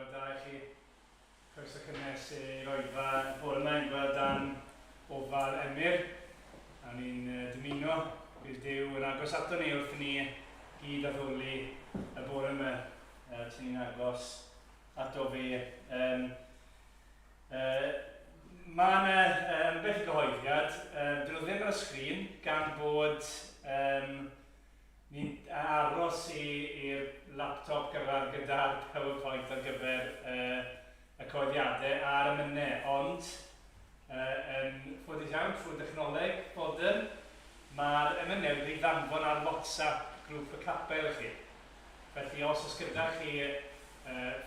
Bore da i chi. Croeso cynnes i'r oedfa bore yma i'n gweld dan ofal Emyr. A ni'n dymuno bydd Duw yn agos ato ni wrth i ni gyd addoli y bore yma. Ti'n ni'n agos ato fe. Um, uh, mae yna ambell i gyhoeddiad, um, dyn nhw ddim ar y sgrin gan bod um, Ni'n aros i'r laptop gyrraedd gyda'r PowerPoint ar gyfer y cyhoeddiadau a'r emynau, ond yn ffodus iawn, trwy dechnoleg fodern, mae'r emynau wedi cael eu ddanfon ar WhatsApp grŵp y capel i chi. Felly os oes gyda chi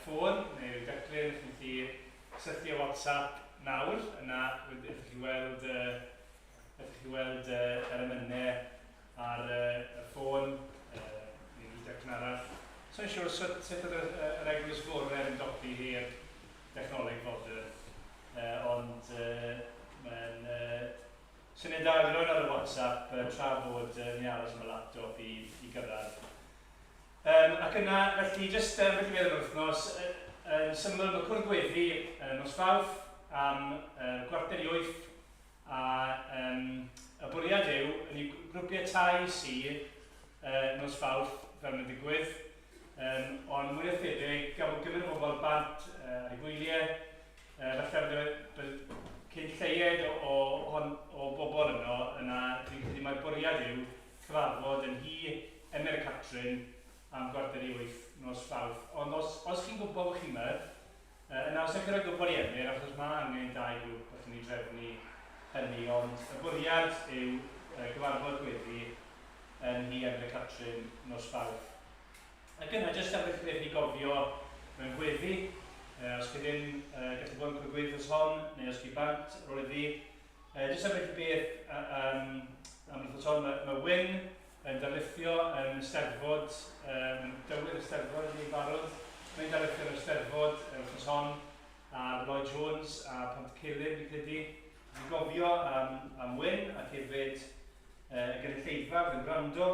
ffôn neu ryw declyn, chi'n gallu cysylltu â WhatsApp nawr, yna ydych chi weld, ydych chi weld yr emynau ar y ffôn, neu rhyw declyn arall. Sa i'n siŵr sut, sut oedd yr, yr eglwys fore yn ymdopi heb dechnoleg fodern, ond mae'n syniad da i roi ar y WhatsApp tra bod ni'n aros am y laptop i, i gyrraedd. Um, ac yna, felly, jyst felly feddwl yr wythnos, yn syml, mae cwrdd gweddi nos Fawrth am 7:45 A yym y bwriad yw, yn i grwpiau tai sy yy nos Fawrth, fel mae'n digwydd, yym ond mwy na thebyg, gan bod gymaint o bobl bant yy ar eu gwyliau, yy falle bydde bydd cyn lleied o o hon o bobl yno, yna dwi'n credu mai'r bwriad yw cyfarfod yn nhŷ Emyr a Catrin am 7:45 nos Fawrth. Ond os os chi'n gwybod bod chi 'ma, Yna, os ewch chi roi gwybod i Emyr, achos mae angen dau grŵp, allwn ni drefnu hynny, ond y bwriad yw cyfarfod gweddi yn nhŷ Emyr a Catrin nos Fawrth. Ac yna, jyst ambell i beth i gofio mewn gweddi, os chi ddim gallu bod yn cwrdd gweddi wythnos hon, neu os chi bant ar ôl iddi, jyst ambell i beth am yr wythnos hon, mae, mae Wyn yn darlithio yn y Steddfod, mae'n dywydd y Steddfod ydy barod. Mae'n darlithio yn y Steddfod yr wythnos hon ar Lloyd Jones a Pantycelyn, fi'n credu. Fi'n gofio am, am Wyn ac hefyd y gynulleidfa fydd yn gwrando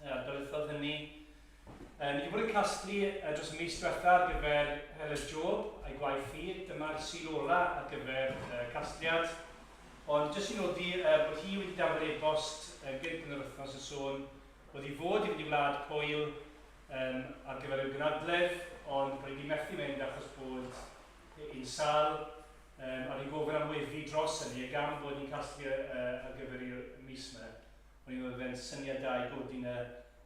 ar darlithoedd hynny. Ni wedi bod yn casglu dros y mis diwetha ar gyfer Heledd Job a'i gwaith hi. Dyma'r Sul ola ar gyfer y casgliad. Ond jyst i nodi bod hi wedi danfon e-bost gynt yn yr wythnos yn sôn bod hi fod i fynd i Wlad Pwyl um, ar gyfer ryw gynadledd, ond bod hi wedi methu mynd achos bod hi'n sâl, um, a ni'n gofyn am weddi dros hynny, a gan bod ni'n casglu uh, ar gyfer i'r mis yma, o'n i'n meddwl fe'n syniad da i godi yna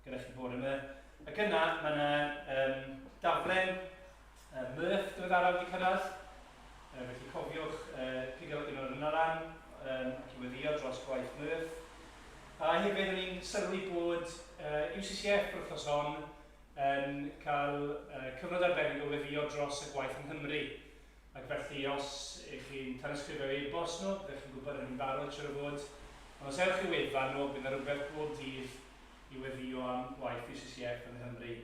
gyda chi bore yma. Ac yna, mae yna um, daflen Murph diweddaraf wedi cyrraedd, felly cofiwch pigo un o'r yna lan ac i weddïo dros gwaith Murph. A hefyd o'n i'n sylwi bod UCCF yr wythnos hon yn cael cyfnod arbennig o weddïo dros y gwaith yng Nghymru. Ac felly os ych chi'n tanysgrifio i'w e-bost nhw, byddech chi'n gwybod hynny'n barod siŵr o fod. Ond os ewch i wefan nhw, bydd 'na rywbeth bob dydd i weddïo am waith UCCF yng Nghymru.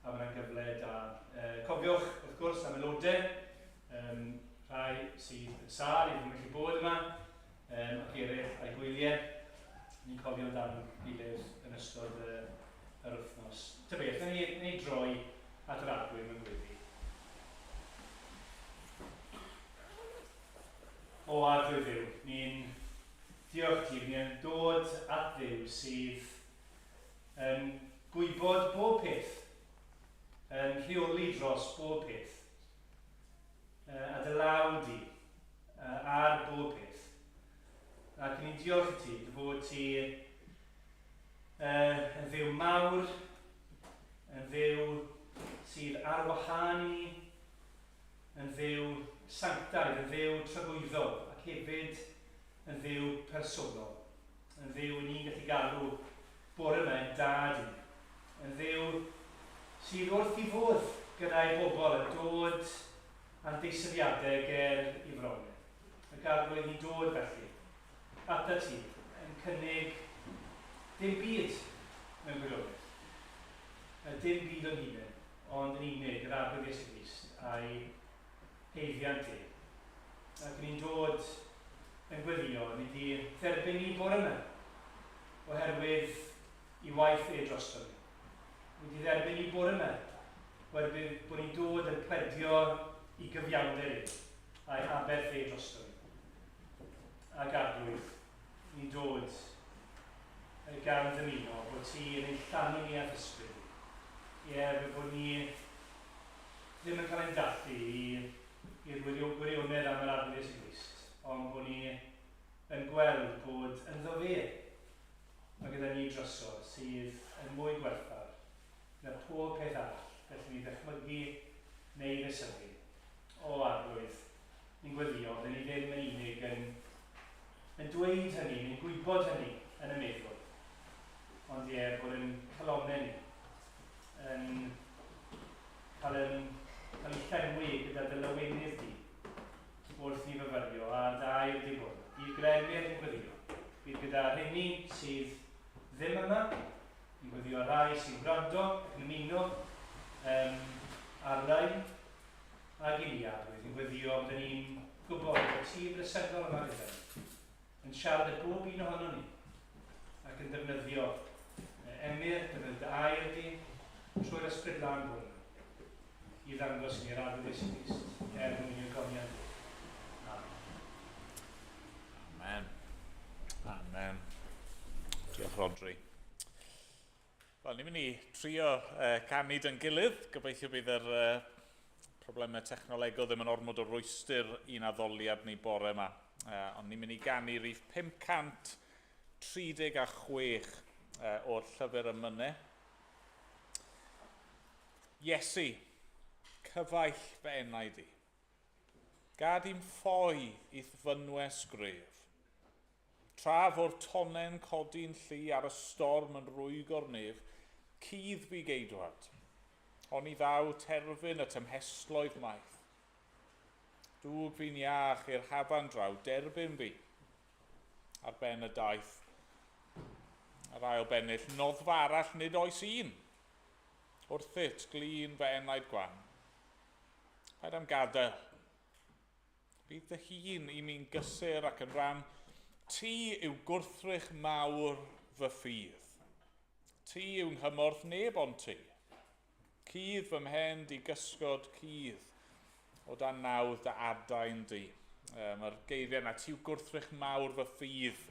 A mae yna gyfle da. Cofiwch, wrth gwrs, am aelodau, um, rhai sydd yn sâl i ddim yn gallu bod yma, um, ac eraill a'i gwyliau. Ni'n cofio amdano gilydd yn ystod y, yr wythnos. Ta beth, na ni, ni droi at yr Arglwydd mewn gweddi. O Arglwydd Dduw, ni'n diolch ti, ni'n dod at Dduw sydd yn gwybod bob peth, yn rheoli dros bob peth, a dy law di ar bob peth. Ac ni'n diolch i ti, dy fod ti yn Dduw mawr, yn Dduw sydd ar wahân i ni, yn Dduw sanctaidd, yn Dduw tragwyddol, ac hefyd yn Dduw personol. Yn Dduw i ni'n gallu galw bore yma yn Dad i ni. Yn Dduw sydd wrth i fodd gyda'i bobl yn dod â'n deisyfiadau ger i fron. Ac Arglwydd ni'n dod felly atat ti yn cynnig dim byd mewn gwirionedd. Dim byd o'n hunain, ond yn unig yr Arglwydd Iesu Grist a'i haeddiant e. Ac ni'n dod yn gweddïo, ni di dderbyn ni bore yma, oherwydd i waith e drosto ni. Ni di dderbyn ni bore yma, Oherwydd bod ni'n dod yn pledio i gyfiawnder e, a'i aberth e drosto ni. Ac Arglwydd, ni'n dod gan ddymuno bod ti yn ein llanw ni â'th ysbryd. Ie, fe bod ni ddim yn cael ein dallu i'r wirionedd am yr Arglwydd Iesu Grist, ond bod ni yn gweld bod ynddo fe mae gyda ni drysor sydd yn mwy gwerthfawr na phob peth arall gallwn ni ddychmygu neu ddisylwi. O Arglwydd, ni'n gweddïo, fydden ni ddim yn unig yn, yn dweud hynny neu'n gwybod hynny yn y meddwl, ond ie, bod yn calonnau ni yn cael, yn, cael ei llenwi gyda dy lawenydd di wrth ni fyfyrio ar dy air di bwrdd. Bydd gyda Emyr yn gweddio. Bydd gyda rheini sydd ddim yma, Ni'n gweddio ar rai sy'n gwrando ac yn ymuno um, ar-lein ag i ni, Arglwydd. Ni'n gweddio bod ni'n gwybod bod ti bresennol yma gyda ni, yn siarad â bob un ohono ni ac yn defnyddio Emyr, defnyddio dy air di, trwy'r ysbryd lân bore yma, i ddangos i ni'r Arglwydd Iesu Grist er mwyn i'r goniad Duw. Amen. Amen. Amen. Diolch, Rodri. Wel, ni'n mynd i trio canu dy'n gilydd. Gobeithio bydd yr problemau technolegol ddim yn ormod o rwystr i'n addoliad ni bore yma. Ond ni'n mynd i ganu rhif 536 o'r llyfr emynau. Iesu, cyfaill fy enaid i. Gad i'm ffoi i'th fynwes gref. Tra fo'r tonne'n codi'n llu ar y storm yn rwygo'r nef, cudd fi geidwad. Oni ddaw terfyn y tymhestloedd maith. Dwg fi'n iach i'r hafan draw, derbyn fi. Ar ben y daith. Yr ail bennill, noddfa arall nid oes un. Wrthyt, glin fy enaid gwan. Paid am gadael. Bydd dy hun i mi'n gysur ac yn ran. Ti yw gwrthrych mawr fy ffydd. Ti yw nghymorth neb ond ti. Cudd fy mhen di gysgod cudd o dan nawdd dy adain di. Mae'r geiriau yna, ti yw gwrthrych mawr fy ffydd,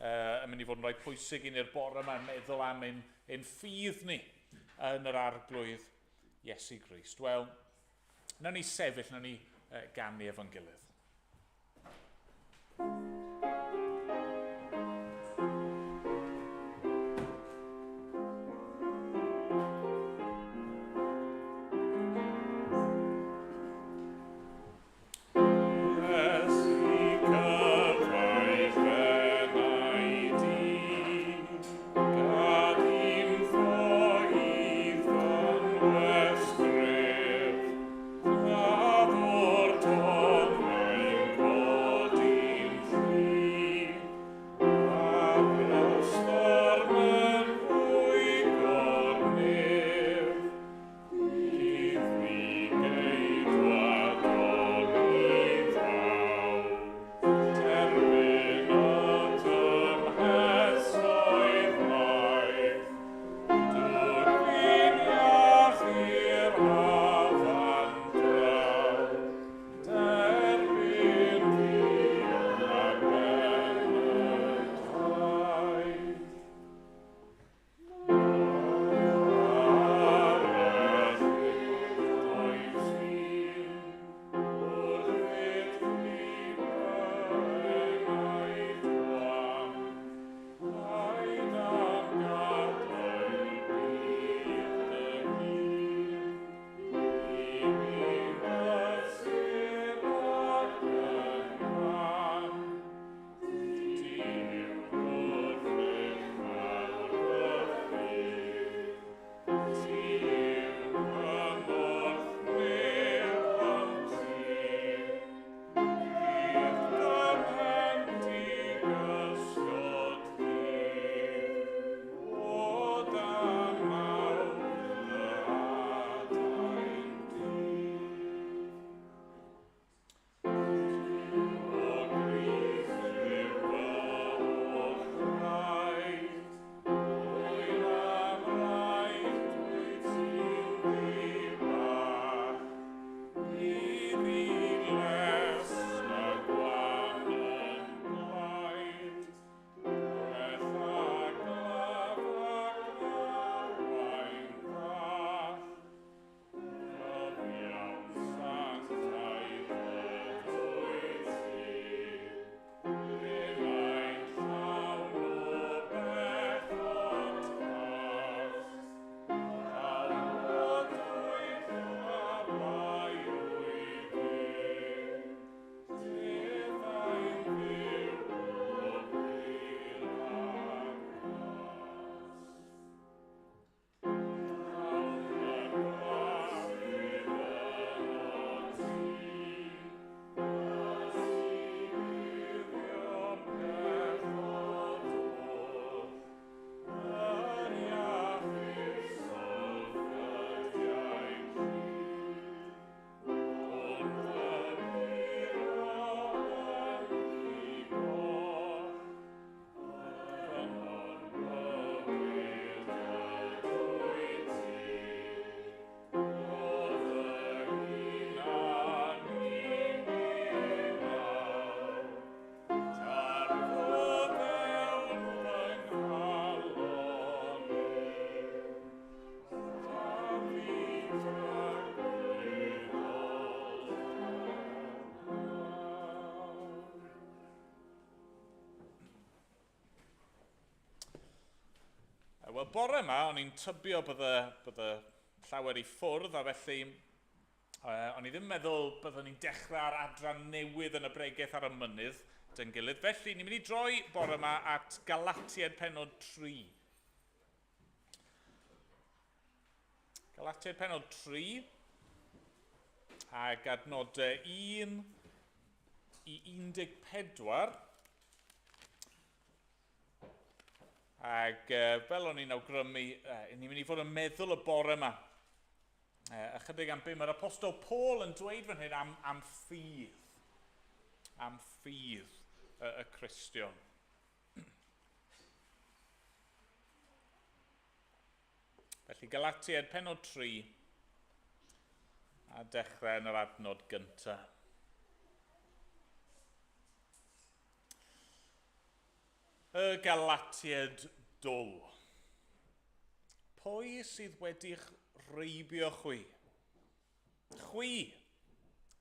yn mynd i fod yn rhai pwysig i ni'r bore yma yn meddwl am ein, ein ffydd ni yn yr Arglwydd Iesu Grist. Wel, Nawn ni sefyll, nawn ni ganu efo'n gilydd. Wel, bore yma, o'n i'n tybio bydde, bydde llawer i ffwrdd, a felly o'n i ddim yn meddwl byddwn ni'n dechrau ar adran newydd yn y bregeth ar y mynydd dyn gilydd. Felly, ni'n mynd i droi bore yma at Galatiaid penod 3. Galatiaid penod 3 ac adnodau 1 i 14. Ac fel o'n i'n awgrymu, ni'n mynd i fod yn meddwl y bore yma. Ychydig am be mae'r apostol Paul yn dweud fan hyn am, am ffydd. Am ffydd y, y Cristion. Felly Galatiaid penod 3 a dechrau yn yr adnod gyntaf. Y Galatiaid dwl. Pwy sydd wedi'ch reibio chwi? Chwi,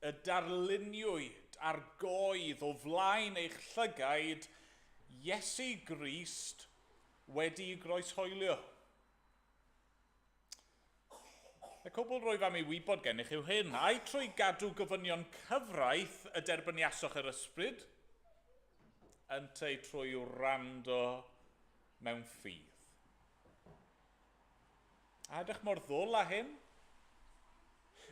y darluniwyd ar goedd o flaen eich llygaid Iesu Grist wedi'i groeshoelio. Y cwbl rwyf am ei wybod gennych yw hyn, ai trwy gadw gofynion cyfraith y derbyniasoch yr ysbryd, ynteu trwy wrando mewn ffydd? A ydych mor ddwl â hyn?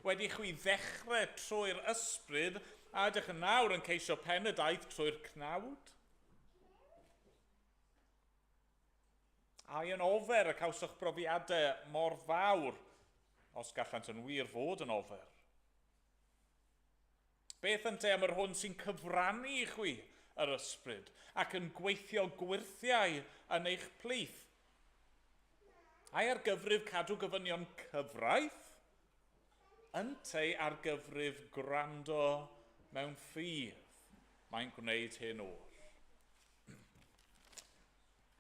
Wedi chwi ddechrau trwy'r ysbryd, a ydych yn nawr yn ceisio pen y daith trwy'r cnawd? Ai yn ofer y cawsoch brofiadau mor fawr, os gallant yn wir fod yn ofer? Beth ynte am yr hwn sy'n cyfrannu i chwi yr ysbryd ac yn gweithio gwyrthiau yn eich plith? Ai ar gyfrif cadw gofynion cyfraith? Ynteu ar gyfrif gwrando mewn ffydd mae'n gwneud hyn oll?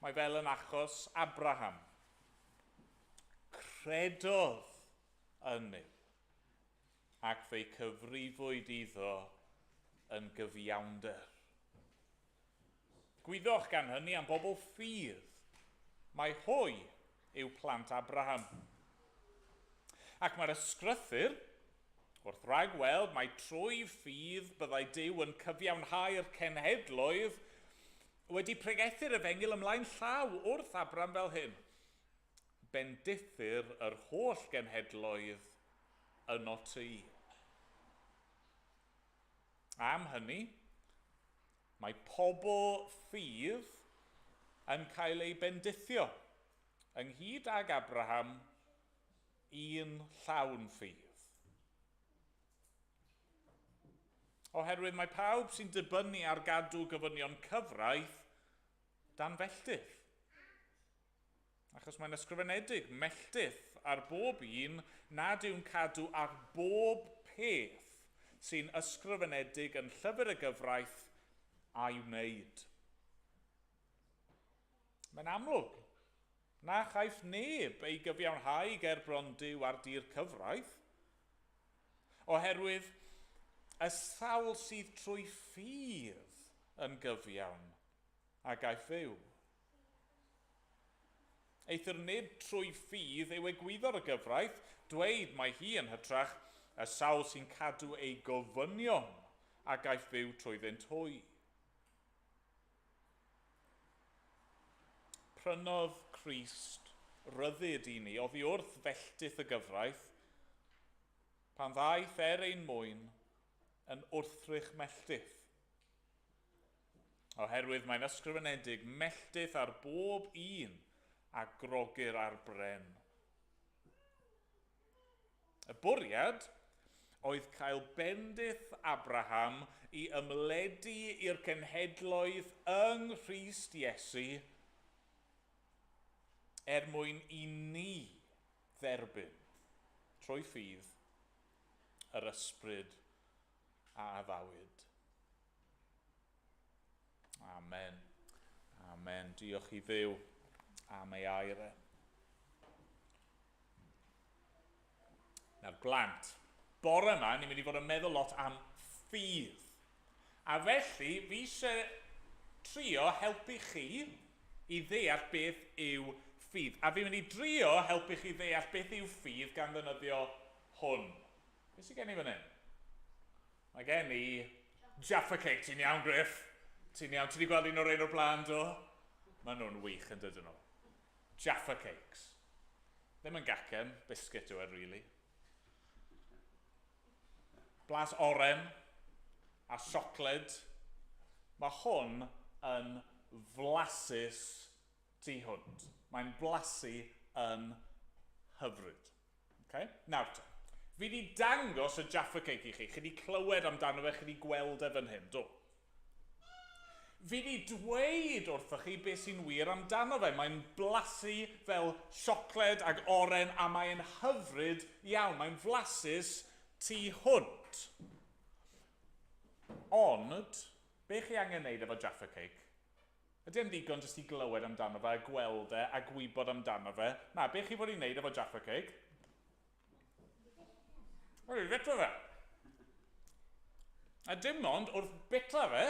Mae fel yn achos Abraham. Credodd yn Nuw, ac fe'i cyfrifwyd iddo yn gyfiawnder. Gwyddoch gan hynny am bobl ffydd, mai hwy yw plant Abraham. Ac mae'r ysgrythur, wrth ragweld mai trwy ffydd byddai Duw yn cyfiawnhau'r cenhedloedd, wedi pregethu'r efengyl ymlaen llaw wrth Abram fel hyn, Bendithir yr holl genhedloedd yno ti. Am hynny, mae pobl ffydd yn cael eu bendithio, ynghyd ag Abraham, un llawn ffydd. Oherwydd mae pawb sy'n dibynnu ar gadw gofynion cyfraith dan felltith. Achos mae'n ysgrifenedig, melltith ar bob un nad yw'n cadw ar bob peth sy'n ysgrifenedig yn llyfr y gyfraith a'i wneud. Mae'n amlwg na chaiff neb ei gyfiawnhau ger bron Duw ar dir cyfraith, oherwydd y sawl sydd trwy ffydd yn gyfiawn a gaiff fyw. Eithr nid trwy ffydd yw egwyddor y gyfraith, dweud mae hi yn hytrach y sawl sy'n cadw ei gofynion a gaiff fyw trwyddynt hwy. Prynodd Crist ryddid i ni oddi wrth felltith y gyfraith, pan ddaeth er ein mwyn yn wrthrych melltith. Oherwydd mae'n ysgrifenedig melltith ar bob un a grogir ar bren. Y bwriad oedd cael bendith Abraham i ymledu i'r cenhedloedd yng Nghrist Iesu er mwyn i ni dderbyn, trwy ffydd, yr ysbryd a addawyd. Amen. Amen. Diolch i Dduw am ei air e. Nawr, blant, bore yma, ni'n mynd i fod yn meddwl lot am ffydd. A felly, fi eisiau trio helpu chi i ddeall beth yw ffydd. A fi'n mynd i drio helpu chi ddeall beth yw ffydd gan ddefnyddio hwn. Beth sydd gen i fan hyn? Mae gen i Jaffa Cake. Ti'n iawn, Griff? Ti'n iawn? Ti wedi gweld un o'r ein o'r blaen, do? Maen nhw'n wych yn dydyn nhw. Jaffa Cakes. Ddim yn gacen, biscuit yw e, really. Blas oren a siocled. Mae hwn yn flasus tu hwnt. Mae'n blasu yn hyfryd. Okay? Nawr te, fi wedi dangos y Jaffa Cake i chi. Chi wedi clywed amdano fe, chi wedi gweld e fan hyn, do? Fi wedi dweud wrthoch chi beth sy'n wir amdano fe. Mae'n blasu fel siocled ag oren a mae'n hyfryd iawn. Mae'n flasus tu hwnt. Ond, be chi angen wneud efo Jaffa Cake? Ydy e'n ddigon jyst i glywed amdano fe a gweld e a gwybod amdano fe? Na, be chi fod i wneud efo Jaffa Cake? Wel, i fita fe. A dim ond wrth bita fe,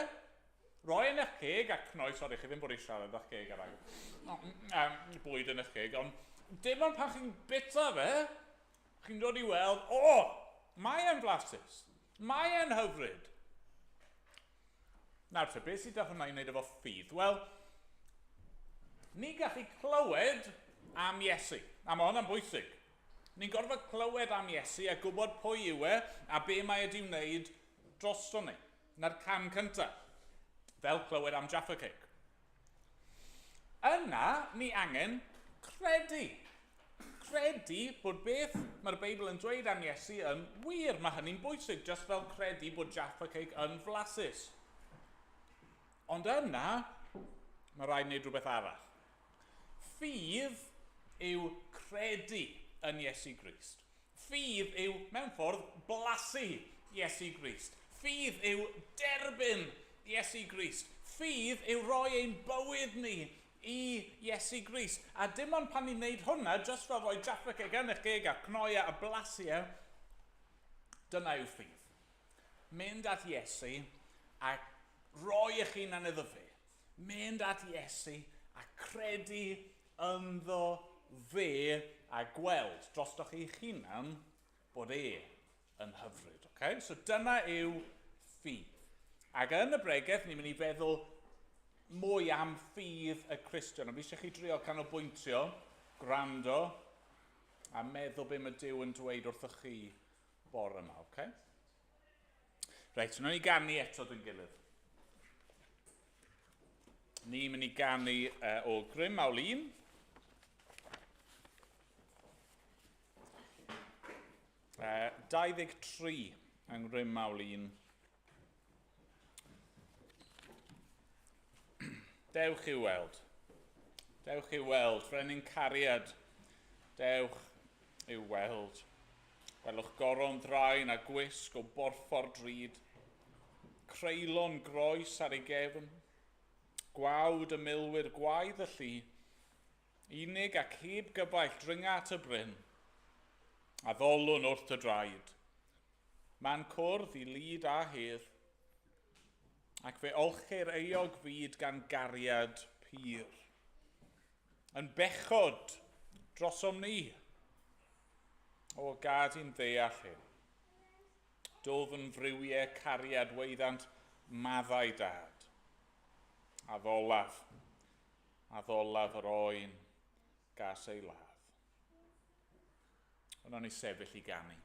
roi yn eich ceg a cnoi, sori, chi ddim bod i siarad â'ch ceg ar bwyd yn eich ceg, ond dim ond pan chi'n bita fe, chi'n dod i weld, o, oh, mae e'n flasus, mae e'n hyfryd. Nawr te, beth sydd hwnna i wneud efo ffydd? Wel, ni gallu clywed am Iesu, a mae hwnna'n bwysig. Ni'n gorfod clywed am Iesu a gwybod pwy yw e a be mae wedi wneud drosto ni. Na'r cam cyntaf, fel clywed am Jaffa Cake. Yna, ni angen credu. Credu bod beth mae'r Beibl yn dweud am Iesu yn wir. Mae hynny'n bwysig, just fel credu bod Jaffa Cake yn flasus. Ond yna, mae rhaid wneud rhywbeth arall. Ffydd yw credu yn Iesu Grist. Ffydd yw, mewn ffordd, blasu Iesu Grist. Ffydd yw derbyn Iesu Grist. Ffydd yw rhoi ein bywyd ni i Iesu Grist. A dim ond pan ni'n gwneud hwnna, just fel rhoi Jaffa Cake yn eich geg a cnoi a blasu e, dyna yw ffydd. Mynd at Iesu a roi eich hunan iddo fe. Mynd at Iesu a credu ynddo fe a gweld drostoch chi'ch hunan bod e yn hyfryd. Okay? So dyna yw ffydd. Ac yn y bregeth, ni'n mynd i feddwl mwy am ffydd y Cristion. Ond fi eisiau chi drio canolbwyntio, gwrando, a meddwl be mae Duw yn dweud wrthoch chi bore yma. Okay? Reit, wnawn ni ganu eto dyn gilydd. Ni'n mynd i ganu o Grym Mawl 1. 23 yng Ngrym Mawl 1. Dewch i'w weld. Dewch i'w weld. Frenin cariad. Dewch i'w weld. Gwelwch goron ddraen a gwisg o borffor drud. Creulon groes ar ei gefn. Gwawd y milwyr gwaedd y llu. Unig ac heb gyfaill dringa at y bryn. A ddolwn wrth y draed. Ma'n cwrdd i lyd a hedd, ac fe olchir euog fyd gan gariad pur. Yn bechod drosom ni, o gad i'n ddeall hyn. Dofn friwiau cariad weiddant maddau dad. A ddolaf yr oen gas ei ladd. Ond o'n i sefyll i ganu.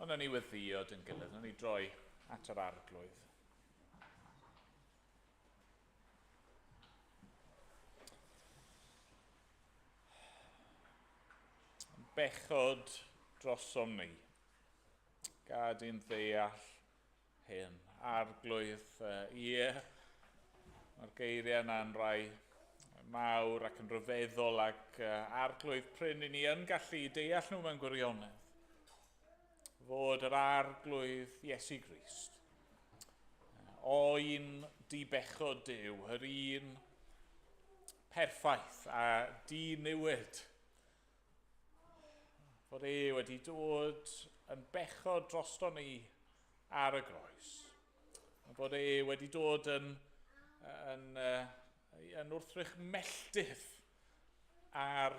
Ond nawn ni weddïo dyn gilydd, nawn ni droi at yr arglwydd. Bechod drosom ni. Gad i'n ddeall hyn. Arglwydd, ie, mae'r geiriau yna'n rhai mawr ac yn rhyfeddol ac arglwydd prin i ni yn gallu deall nhw mewn gwirionedd. Fod yr arglwydd Iesu Grist, oen dibechod Duw, yr un perffaith a diniwed, fod e wedi dod yn bechod drosto ni ar y groes. Fod e wedi dod yn, yn, yn wrthrych melltith ar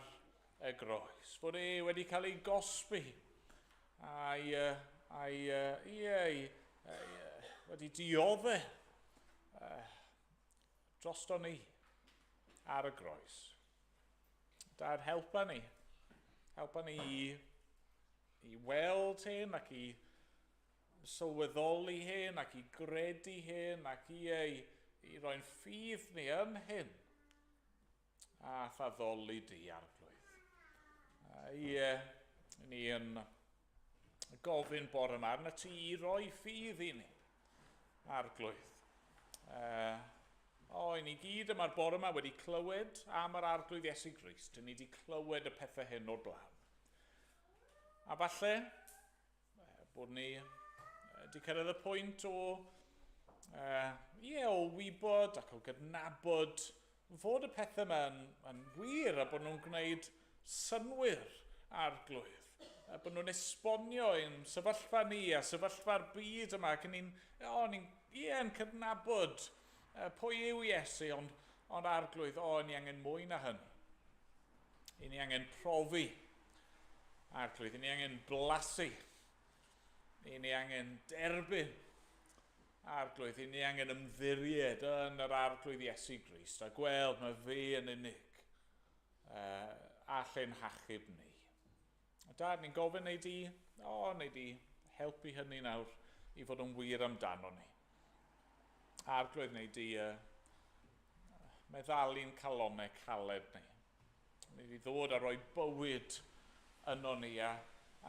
y groes. Fod e wedi cael ei gosbi a'i, a'i, ie, ei, wedi diodde drosto ni ar y groes. Dad, helpa ni. Helpa ni i, i weld hyn ac i sylweddoli hyn ac i gredu hyn ac i, ei, i roi'n ffydd ni yn hyn. A thaddoli di, arglwydd. Ie, ni yn gofyn bore yma arna ti i roi ffydd i ni, arglwydd. Uh, o, i ni gyd yma'r bore yma wedi clywed am yr arglwydd Iesu Grist. Ni wedi clywed y pethau hyn o'r blaen. A falle bod ni wedi cyrraedd y pwynt o, uh, ie, o wybod ac o gydnabod fod y pethau yma yn, yn wir a bod nhw'n gwneud synnwyr arglwydd. A bod nhw'n esbonio ein sefyllfa ni a sefyllfa'r byd yma ac ni'n, o, ni'n, ie, yn cydnabod pwy yw Iesu, ond, ond arglwydd, o, ni angen mwy na hynny. I ni angen profi arglwydd, i ni angen blasu, i ni angen derbyn arglwydd, i ni angen ymddiried yn yr arglwydd Iesu Grist a gweld mae fe yn unig uh, all ein hachub ni. A dad, ni'n gofyn neu di, o, oh, neu di helpu hynny nawr i fod yn wir amdano ni. Arglwydd, neu di uh, meddalu'n calonau caled ni. Ni wedi ddod a rhoi bywyd yno ni a,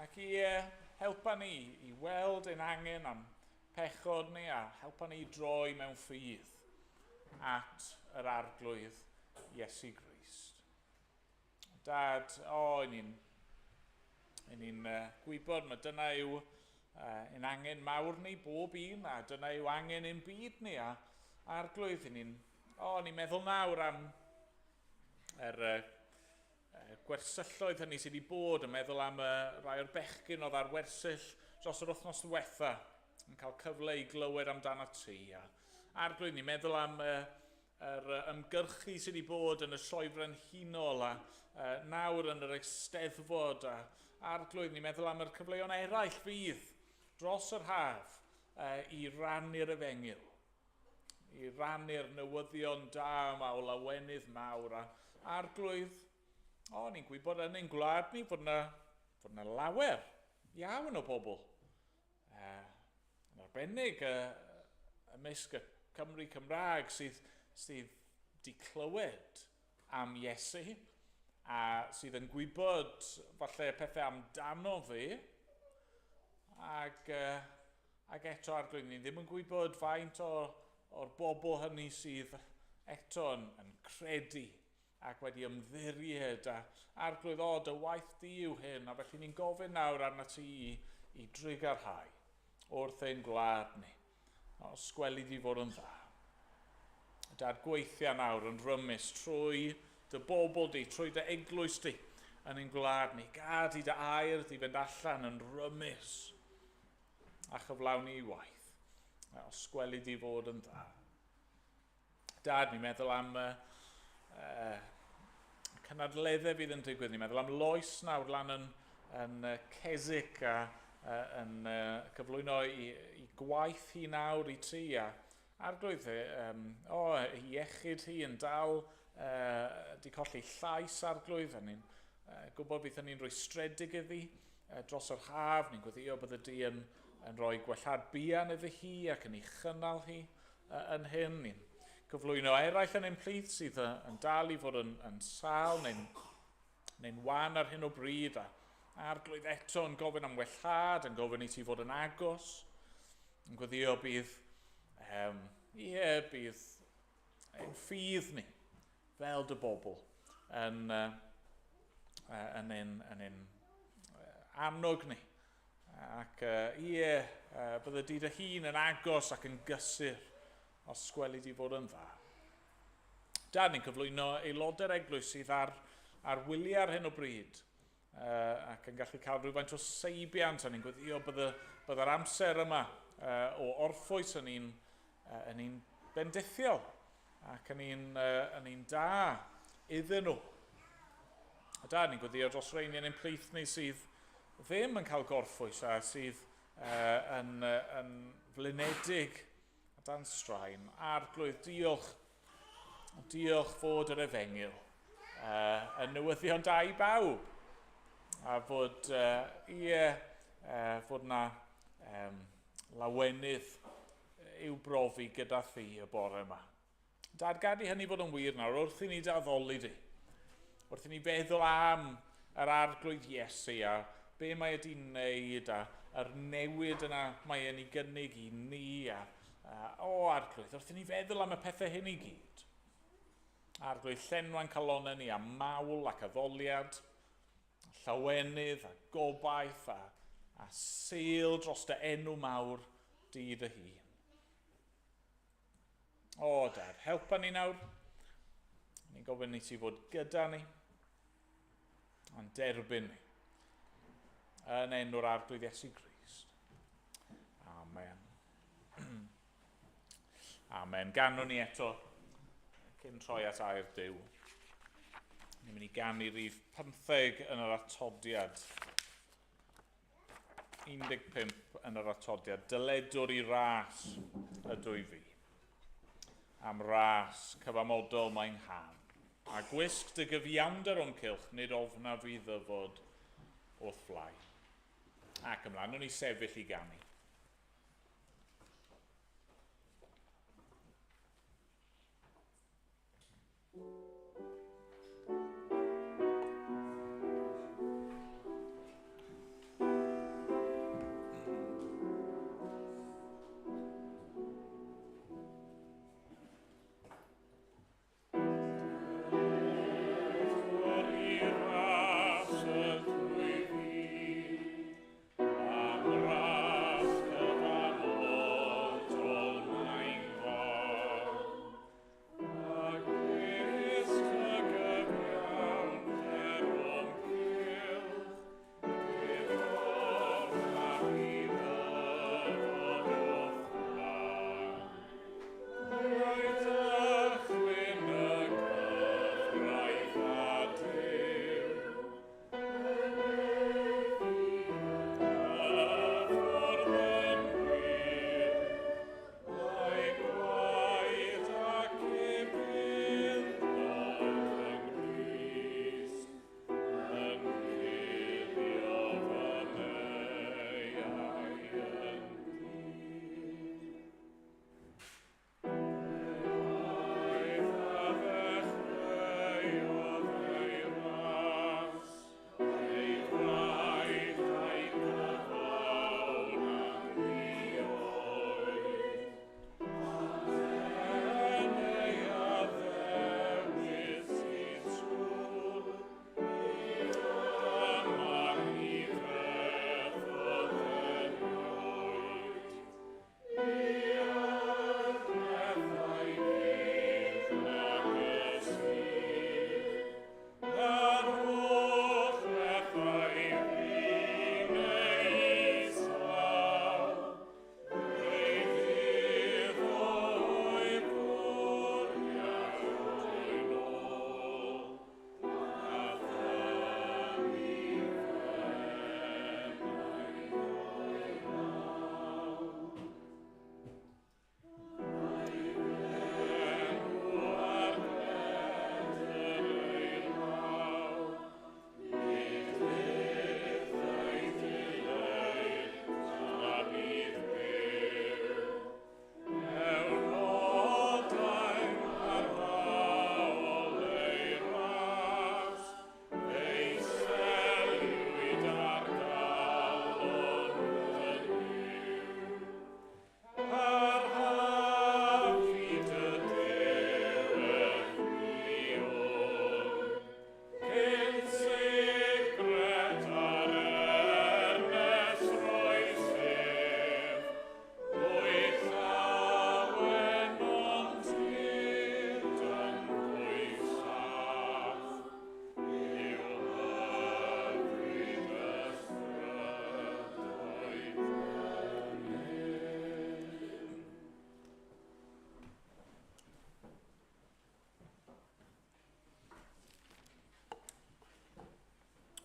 ac i uh, helpa ni i weld ein angen am pechod ni a helpa ni i droi mewn ffydd at yr arglwydd Iesu Grist. Dad, o, oh, ni'n ni'n uh, gwybod mae dyna yw uh, ein angen mawr ni bob un, a dyna yw angen ein byd ni, a arglwydd, ni'n o, oh, ni'n meddwl nawr am yr uh, gwersylloedd hynny sydd wedi bod, yn meddwl am uh, rai o'r bechgyn oedd ar wersyll dros yr wythnos ddiwetha, yn cael cyfle i glywed amdano ti. A arglwydd, ni'n meddwl am uh, yr ymgyrchu sydd wedi bod yn y sioe frenhinol a uh, nawr yn yr eisteddfod a arglwydd, ni'n meddwl am yr cyfleon eraill fydd dros yr haf uh, i rannu'r efengyl, i rannu'r newyddion da yma o lawenydd mawr a arglwydd, o, ni'n gwybod yn ein gwlad ni fod yna, fod yna lawer iawn o bobl. Uh, yn arbennig uh, ymysg y Cymru Cymraeg sydd, sydd di clywed am Iesu a sydd yn gwybod falle pethau amdano fe ac, uh, ac eto arglwydd ni ddim yn gwybod faint o, o'r bobl hynny sydd eto yn, yn credu ac wedi ymddiried a arglwydd o dy waith di yw hyn a felly ni'n gofyn nawr arna ti i, i drugarhau wrth ein gwlad ni. Os gweli di fod yn dda. Dad gweithia nawr yn rymus trwy dy bobl di, trwy dy eglwys di yn ein gwlad ni. Gad i dy air di fynd allan yn rymus a chyflawni i waith. Os gweli di fod yn dda. Dad, ni'n meddwl am uh, uh, cynadleddau fydd yn digwydd. Ni'n meddwl am Lois nawr lan yn, yn Keswick a uh, yn uh, cyflwyno i, i gwaith hi nawr i ti. A arglwydd, um, o, oh, iechyd hi yn dal, uh, di colli llais arglwydd. A ni'n uh, gwybod bydd hynny'n rwystredig iddi. dros yr haf. Ni'n gweddio bydde di yn, yn rhoi gwellhad buan iddi hi ac yn ei chynnal hi yn hyn. Ni'n cyflwyno eraill yn ein plith sydd yn dal i fod yn, yn sâl neu'n neu wan ar hyn o bryd a arglwydd eto yn gofyn am wellhad, yn gofyn i ti fod yn agos, yn gweddio bydd, um, ie, bydd ein ffydd ni fel dy bobl yn, yn ein, yn ein annog ni. Ac ie, bydde di dy hun yn agos ac yn gysur os gweli di fod yn dda. Da, ni'n cyflwyno aelodau'r eglwys sydd ar, ar wyliau ar hyn o bryd uh, ac yn gallu cael rhywfaint o seibiant a ni'n gweddio bydde, bydde'r amser yma uh, o orffwys yn un, uh, yn un bendithiol ac yn un, uh, yn un da iddyn nhw. A da, ni'n gweddio dros reini yn ein plith ni sydd ddim yn cael gorffwys a sydd uh, yn, uh, yn flinedig a dan straen. Arglwydd, diolch, diolch fod yr efengyl uh, yn newyddion da i bawb. A fod, uh, ie, uh, fod na um, lawenydd i'w brofi gyda thi y bore yma. Dad, gad i hynny fod yn wir nawr, wrth i ni daddoli di. Wrth i ni feddwl am yr arglwydd Iesu a be mae wedi wneud a yr newid yna mae e'n ei gynnig i ni a, a o arglwydd, wrth i ni feddwl am y pethau hyn i gyd. Arglwydd llenwa'n calonau ni a mawl ac addoliad, llawenydd a gobaith a, a sêl dros dy enw mawr di dy hun. O, Dad, helpa ni nawr. Ni'n gofyn i ti fod gyda ni, a'n derbyn ni. Yn enw'r Arglwydd Iesu Grist. Amen. Amen. Ganwn ni eto cyn troi at air Duw. Ni'n mynd i ganu rif 15 yn yr atodiad. 15 yn yr atodiad. Dyledwr i ras ydw i fi. Am ras cyfamodol mae'n han. A gwisg dy gyfiawnder o'n cylch, nid ofna fi ddyfod wrth flaen. Ac ymlaen, o'n i sefyll i ganu.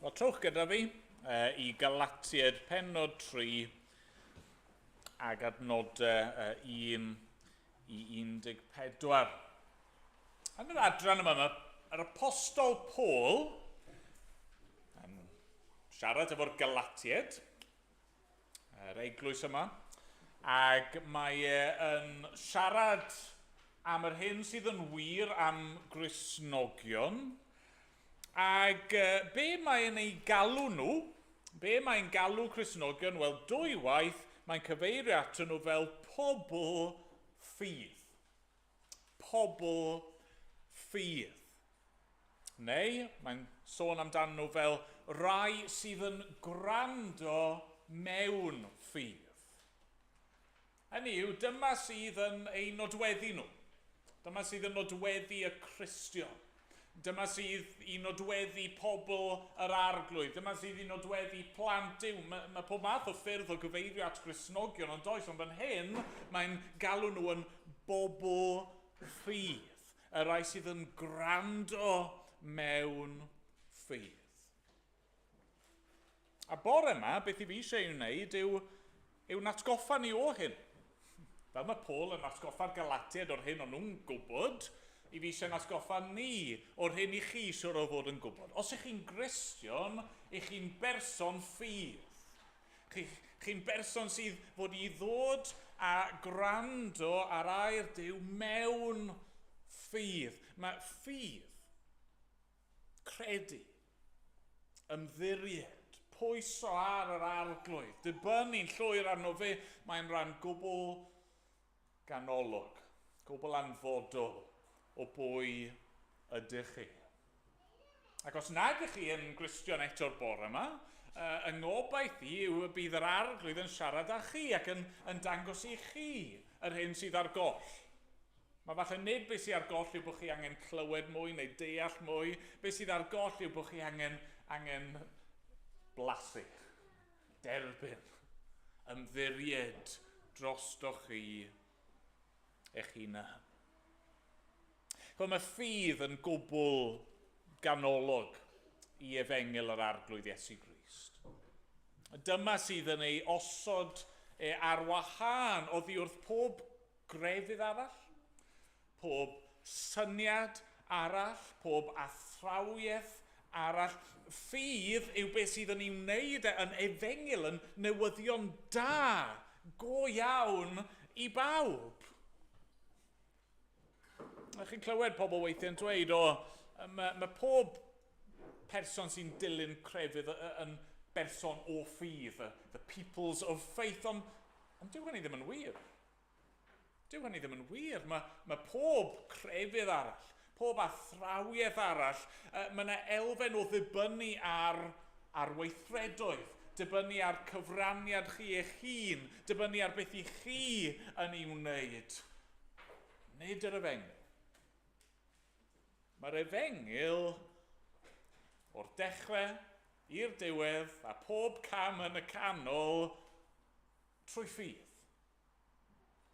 Wel, trowch gyda fi i Galatiaid pennod 3 ag adnodau 1 i 14. Yn yr adran yma, mae'r Apostol Paul yn siarad efo'r Galatiaid, yr eglwys yma, ac mae e yn siarad am yr hyn sydd yn wir am Gristnogion, ac be mae'n ei galw nhw, be mae'n galw Cristnogion, wel dwy waith mae'n cyfeirio atyn nhw fel pobl ffydd. Pobl ffydd. Neu mae'n sôn amdanyn nhw fel rai sydd yn gwrando mewn ffydd. Hynny yw, dyma sydd yn ei nodweddu nhw. Dyma sydd yn nodweddu y Cristion. Dyma sydd i nodweddu pobl yr Arglwydd. Dyma sydd i nodweddu plant Duw. Mae pob math o ffyrdd o gyfeirio at Gristnogion, ond does, ond fan hyn mae'n galw nhw yn bobl ffydd. Y rhai sydd yn gwrando mewn ffydd. A bore yma, beth i fi eisiau ei wneud yw natgoffa ni o hyn. Fel mae Paul yn atgoffa'r Galatiaid o'r hyn o'n nhw'n gwybod, i fi eisiau natgoffa ni o'r hyn i chi siwr o fod yn gwybod. Os ych chi'n Gristion, ych chi'n berson ffydd. Chi'n berson sydd fod i ddod a gwrando ar air Duw mewn ffydd. Mae ffydd, credu, ymddiried, pwyso ar yr Arglwydd, dibynnu'n llwyr arno fe, mae'n rhan gwbl ganolog, gwbl anfodol o bwy ydych chi. Ac os nag ych chi yn Gristion eto'r bore yma, yng ngobaith i yw y bydd yr Arglwydd yn siarad â chi ac yn dangos i chi yr hyn sydd ar goll. Mae falle nid beth sydd ar goll yw bod chi angen clywed mwy neu deall mwy. Beth sydd ar goll yw bod chi angen blasu, derbyn, ymddiried drostoch chi eich hunan. Ch'mod, mae ffydd yn gwbl ganolog i efengyl yr Arglwydd Iesu Grist. Dyma sydd yn ei osod e ar wahân oddi wrth pob grefydd arall, pob syniad arall, pob athrawiaeth arall. Ffydd yw beth sydd yn ei wneud e yn efengyl, yn newyddion da, go iawn i bawb. A chi'n clywed pobl weithiau'n dweud, o, mae pob person sy'n dilyn crefydd yn berson o ffydd, the peoples of faith, ond dyw hynny ddim yn wir. Dyw hynny ddim yn wir. Mae pob crefydd arall, pob athrawiaeth arall, mae yna elfen o ddibynnu ar weithredoedd, dibynnu ar cyfraniad chi eich hun, dibynnu ar beth i chi yn ei wneud. Nid yr efengyl. Mae'r efengyl o'r dechrau i'r diwedd a pob cam yn y canol trwy ffydd.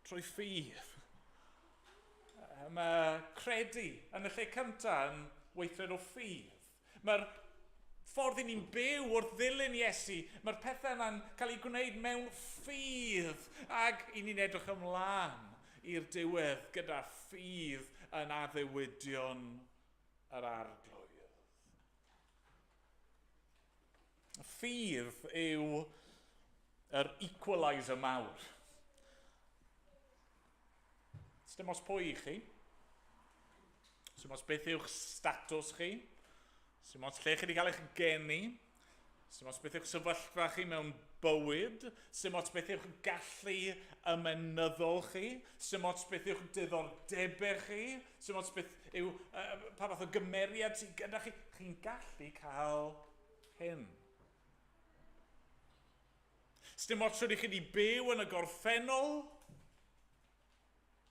Trwy ffydd. Mae credu yn y lle cyntaf yn weithred o ffydd. Mae'r ffordd i ni'n byw wrth ddilyn Iesu, mae'r pethau yna'n cael eu gwneud mewn ffydd, ac i ni'n edrych ymlaen i'r diwedd gyda ffydd yn addewidion yr Arglwydd. Ffydd yw yr equaliser mawr. Dim ots pwy i chi. Dim ots beth yw'ch statws chi. Dim ots lle chi wedi cael eich geni. Dim ots beth yw'ch sefyllfa chi mewn bywyd. Dim ots beth yw'ch gallu ymenyddol chi. Dim ots beth yw'ch diddordebau chi. Dim ots beth yw pa fath o gymeriad sydd gyda chi. Chi'n gallu cael hyn. Dim ots ydych chi wedi byw yn y gorffennol.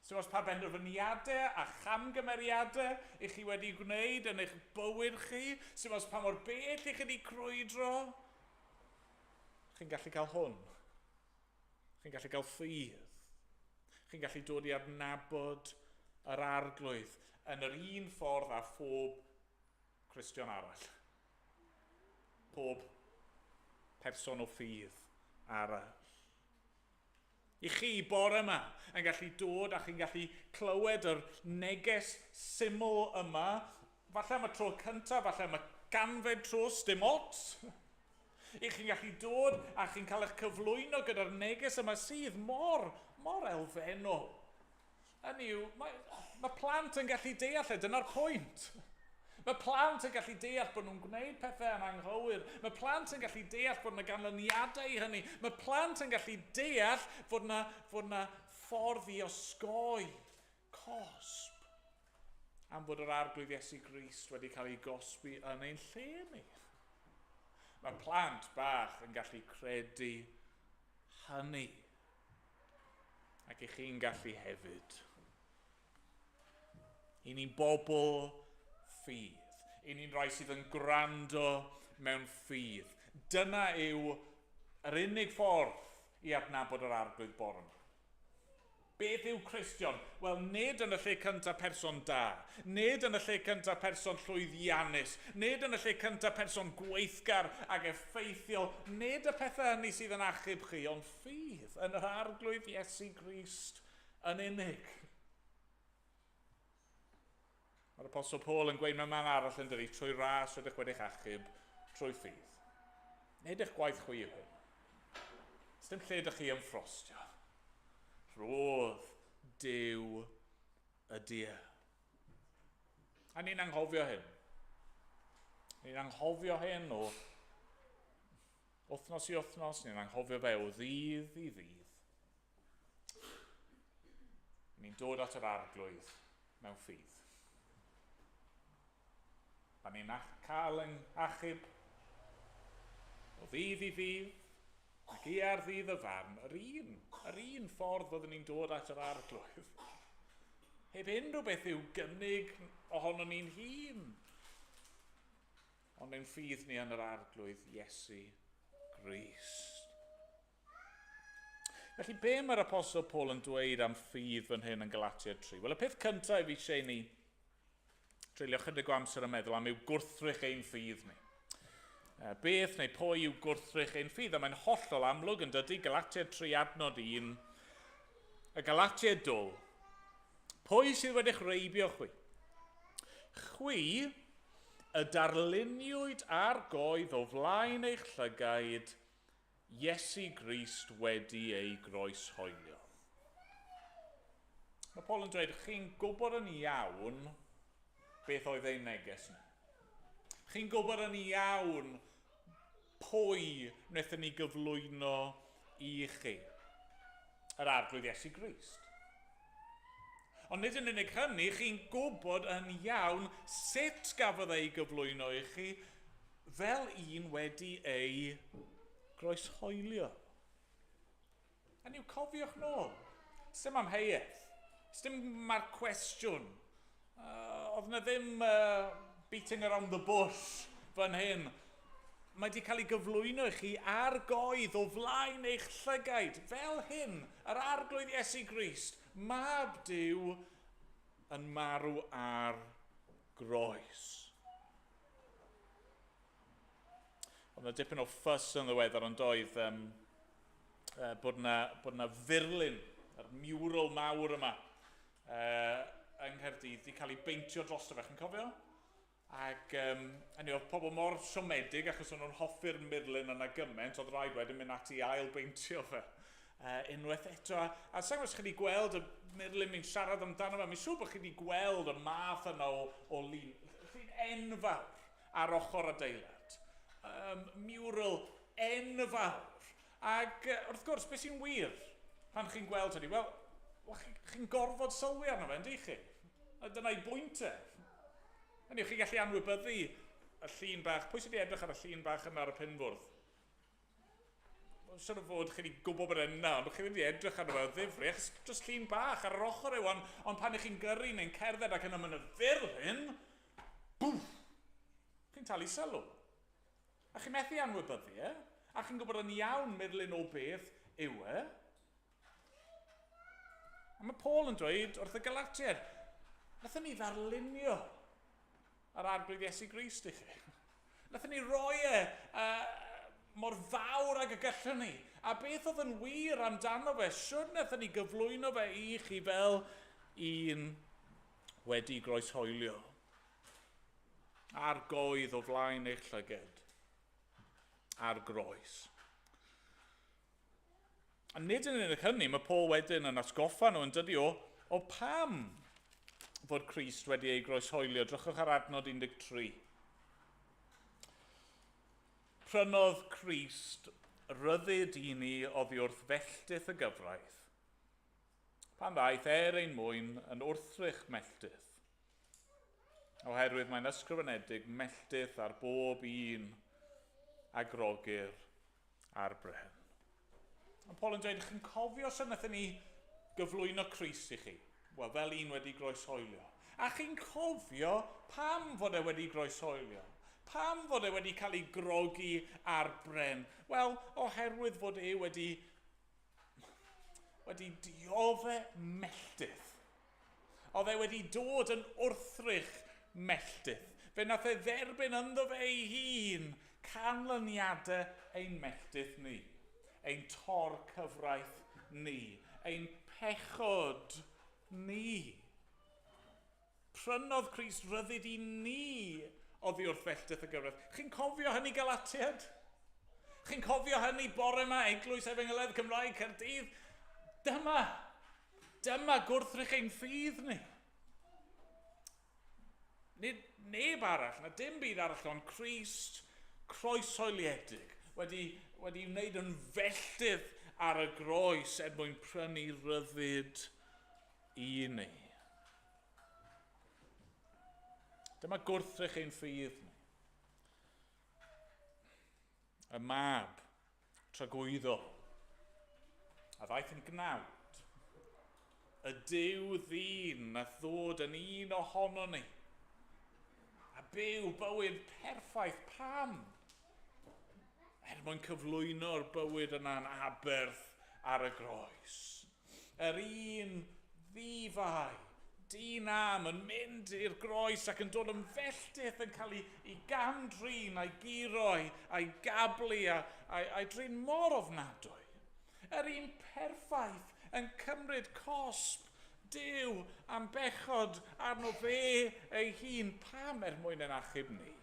Dim ots pa benderfyniadau a chamgymeriadau i chi wedi gwneud yn eich bywyd chi. Dim ots pa mor bell i chi wedi crwydro. Chi'n gallu cael hwn. Chi'n gallu cael ffydd. Chi'n gallu dod i adnabod yr Arglwydd yn yr un ffordd â phob Cristion arall. Pob person o ffydd arall. I chi bore yma yn gallu dod a chi'n gallu clywed yr neges syml yma, falle am y tro cyntaf, falle am y 100fed tro, sdim ots. I chi'n gallu dod a chi'n cael eich cyflwyno gyda'r neges yma sydd mor, mor elfennol. Hynny yw, mae plant yn gallu deall e, dyna'r pwynt. Mae plant yn gallu deall bod nhw'n gwneud pethau yn anghywir. Mae plant yn gallu deall bod yna ganlyniadau i hynny. Mae plant yn gallu deall fod yna ffordd i osgoi cosb am fod yr Arglwydd Iesu Grist wedi cael ei gosbi yn ein lle ni. Mae plant bach yn gallu credu hynny. Ac i chi'n gallu hefyd. I ni'n bobl ffydd. I ni'n rhai sydd yn gwrando mewn ffydd. Dyna yw yr unig ffordd i adnabod yr Arglwydd bore yma. Beth yw Cristion? Wel, nid yn y lle cyntaf person da. Nid yn y lle cyntaf person llwyddiannus. Nid yn y lle cyntaf person gweithgar ac effeithiol. Nid y pethau hynny sydd yn achub chi, ond ffydd yn yr Arglwydd Iesu Grist yn unig. Mae'r Apostol Paul yn gweud mewn man arall, yn dydi, "Trwy ras rydych wedi'ch achub trwy ffydd. Nid eich gwaith chwi yw hyn." Dim lle ydych chi ymffrostio. Rhodd Duw ydy e. A ni'n anghofio hyn. Ni'n anghofio hyn o wythnos i wythnos, ni'n anghofio fe o ddydd i ddydd. Ni'n dod at yr Arglwydd mewn ffydd. A ni'n cael ein achub o ddydd i ddydd, ac i ar ddydd y farn, yr un ffordd fyddwn ni'n dod at yr Arglwydd. Heb unrhyw beth i'w gynnig ohono ni'n hun. Ond ein ffydd ni yn yr Arglwydd Iesu Grist. Felly, be mae'r Apostol Paul yn dweud am ffydd fan hyn yn Galatiaid 3? Wel, y peth cyntaf i fi eisiau ni treulio chydig o amser yn meddwl am yw gwrthrych ein ffydd ni. Beth neu pwy yw gwrthrych ein ffydd? A mae'n hollol amlwg, yn dydy? Galatiaid 3 adnod 1. "Y Galatiaid dwl, pwy sydd wedi'ch rheibio chwi? Chwi y darluniwyd ar goedd o flaen eich llygaid Iesu Grist wedi ei groeshoelio." Mae Paul yn dweud, chi'n gwybod yn iawn beth oedd ein neges ni. Chi'n gwybod yn iawn pwy wnaethon ni gyflwyno i chi. Yr Arglwydd Iesu Grist. Ond nid yn unig hynny, chi'n gwybod yn iawn sut gafodd ei gyflwyno i chi, fel un wedi ei groeshoelio. A niw, cofiwch nôl. Sdim amheuaeth. Sdim mae'r cwestiwn. Oedd yna ddim beating around the bush fan hyn. Mae wedi cael ei gyflwyno i chi ar goedd o flaen eich llygaid. Fel hyn, yr Arglwydd Iesu Grist, Mab Duw, yn marw ar groes. Oedd yna dipyn o ffys yn ddiweddar, ond oedd bod yna furlun, yr mural mawr yma, yng Nghaerdydd, wedi cael ei beintio drosto fe. Chi'n cofio? Ac hynny, oedd pobl mor siomedig achos o'n nhw'n hoffi'r murlun yna gymaint, oedd rhaid wedyn mynd ati ail beintio fe unwaith eto. A sa'n gwybod os chi wedi gweld y murlun mi'n siarad amdano fe, mi'n siŵr bod chi wedi gweld y math yna o lun, llun enfawr ar ochr adeilad. Mural enfawr. Ac wrth gwrs, beth sy'n wir pan chi'n gweld hynny? Wel, chi'n chi gorfod sylwi arno fe, yndych chi? A dyna'i bwynt e. Hynny, chi'n gallu anwybyddu y llun bach. Pwy sydd wedi edrych ar y llun bach yna ar y pinfwrdd? Siwr o fod chi wedi gwybod bod e'n yna, ond chi ddim wedi edrych arno fe o ddifri, achos jyst llun bach ar yr ochr yw, ond pan ych chi'n gyrru neu'n cerdded ac yna mynd y furlun, bwff, chi'n talu sylw. A chi'n methu anwybyddu e, a chi'n gwybod yn iawn murlun o beth yw e. A mae Paul yn dweud wrth y Galatiaid, "Nathon ni ddarlunio yr Arglwydd Iesu Grist i chi. Nathon ni roi e mor fawr ag y gallwn ni. A beth oedd yn wir amdano fe? Siwr wnaethon ni gyflwyno fe i chi fel un wedi groeshoelio. Ar goedd o flaen eich llyged. Ar groes. A nid yn unig hynny, mae Paul wedyn yn atgoffa nhw yn dydi o, o pam fod Crist wedi ei groeshoelio. Drychwch ar adnod 13. Prynodd Crist ryddid i ni oddi wrth felltith y gyfraith, pan ddaeth er ein mwyn yn wrthrych melltith, oherwydd mae'n ysgrifenedig melltith ar bob un a grogir ar bren. Ond Paul yn dweud, chi'n cofio sut wnaethon ni gyflwyno Crist i chi? Wel, fel un wedi groeshoelio. A chi'n cofio pam fod e wedi groeshoelio? Pam fod e wedi cael ei grogi ar bren? Wel, oherwydd fod e wedi, wedi diodde melltith. Oedd e wedi dod yn wrthrych melltith. Fe nath e dderbyn ynddo fe ei hun canlyniadau ein melltith ni. Ein tor cyfraith ni, ein pechod ni. Prynodd Crist ryddid i ni oddi wrth felltith y gyfraith. Chi'n cofio hynny Galatiad? Chi'n cofio hynny bore yma Eglwys Efengylaidd Cymraeg Caerdydd? Dyma, dyma gwrthrych ein ffydd ni. Nid neb arall, na dim byd arall ond Crist croeshoeliedig wedi, wedi wneud yn felltith ar y groes er mwyn prynu ryddid i ni. Dyma gwrthrych ein ffydd ni. Y mab tragwyddol a ddaeth yn gnawd. Y Duw ddyn nath ddod yn un ohono ni. A byw bywyd perffaith. Pam? Er mwyn cyflwyno'r bywyd yna'n aberth ar y groes. Yr un ddifai, dyn am yn mynd i'r groes ac yn dod yn felltith yn cael ei, ei gamdrin a'i guro a'i gablu a, a'i, a'i drin mor ofnadwy. Yr un perffaith yn cymryd cosb Duw am bechod arno fe ei hun. Pam er mwyn yn achub ni?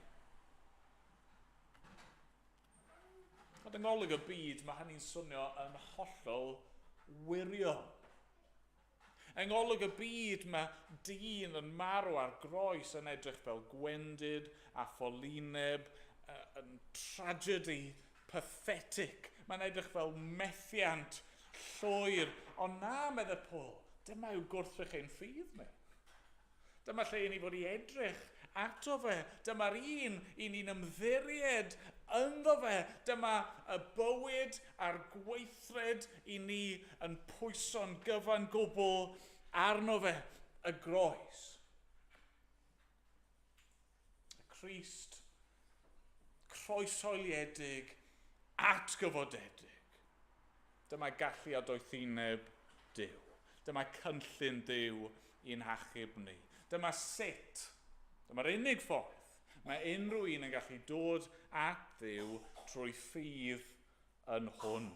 Ond yng ngolwg y byd, mae hynny'n swnio yn hollol wirion. Yng ngolwg y byd, mae dyn yn marw ar groes yn edrych fel gwendid a ffolineb, yn tragedy pathetic. Mae'n edrych fel methiant llwyr. Ond na, medde Paul, dyma yw gwrthrych ein ffydd ni. Dyma lle i ni fod i edrych ato fe. Dyma'r un i ni'n ymddiried ynddo fe. Dyma y bywyd a'r gweithred i ni yn pwyso'n gyfan gwbl arno fe, y groes. Y Crist croeshoeliedig, atgyfodedig. Dyma gallu a doethineb Duw. Dyma cynllun Duw i'n hachub ni. Dyma sut, dyma'r unig ffordd mae unrhyw un yn gallu dod at Dduw trwy ffydd yn hwn.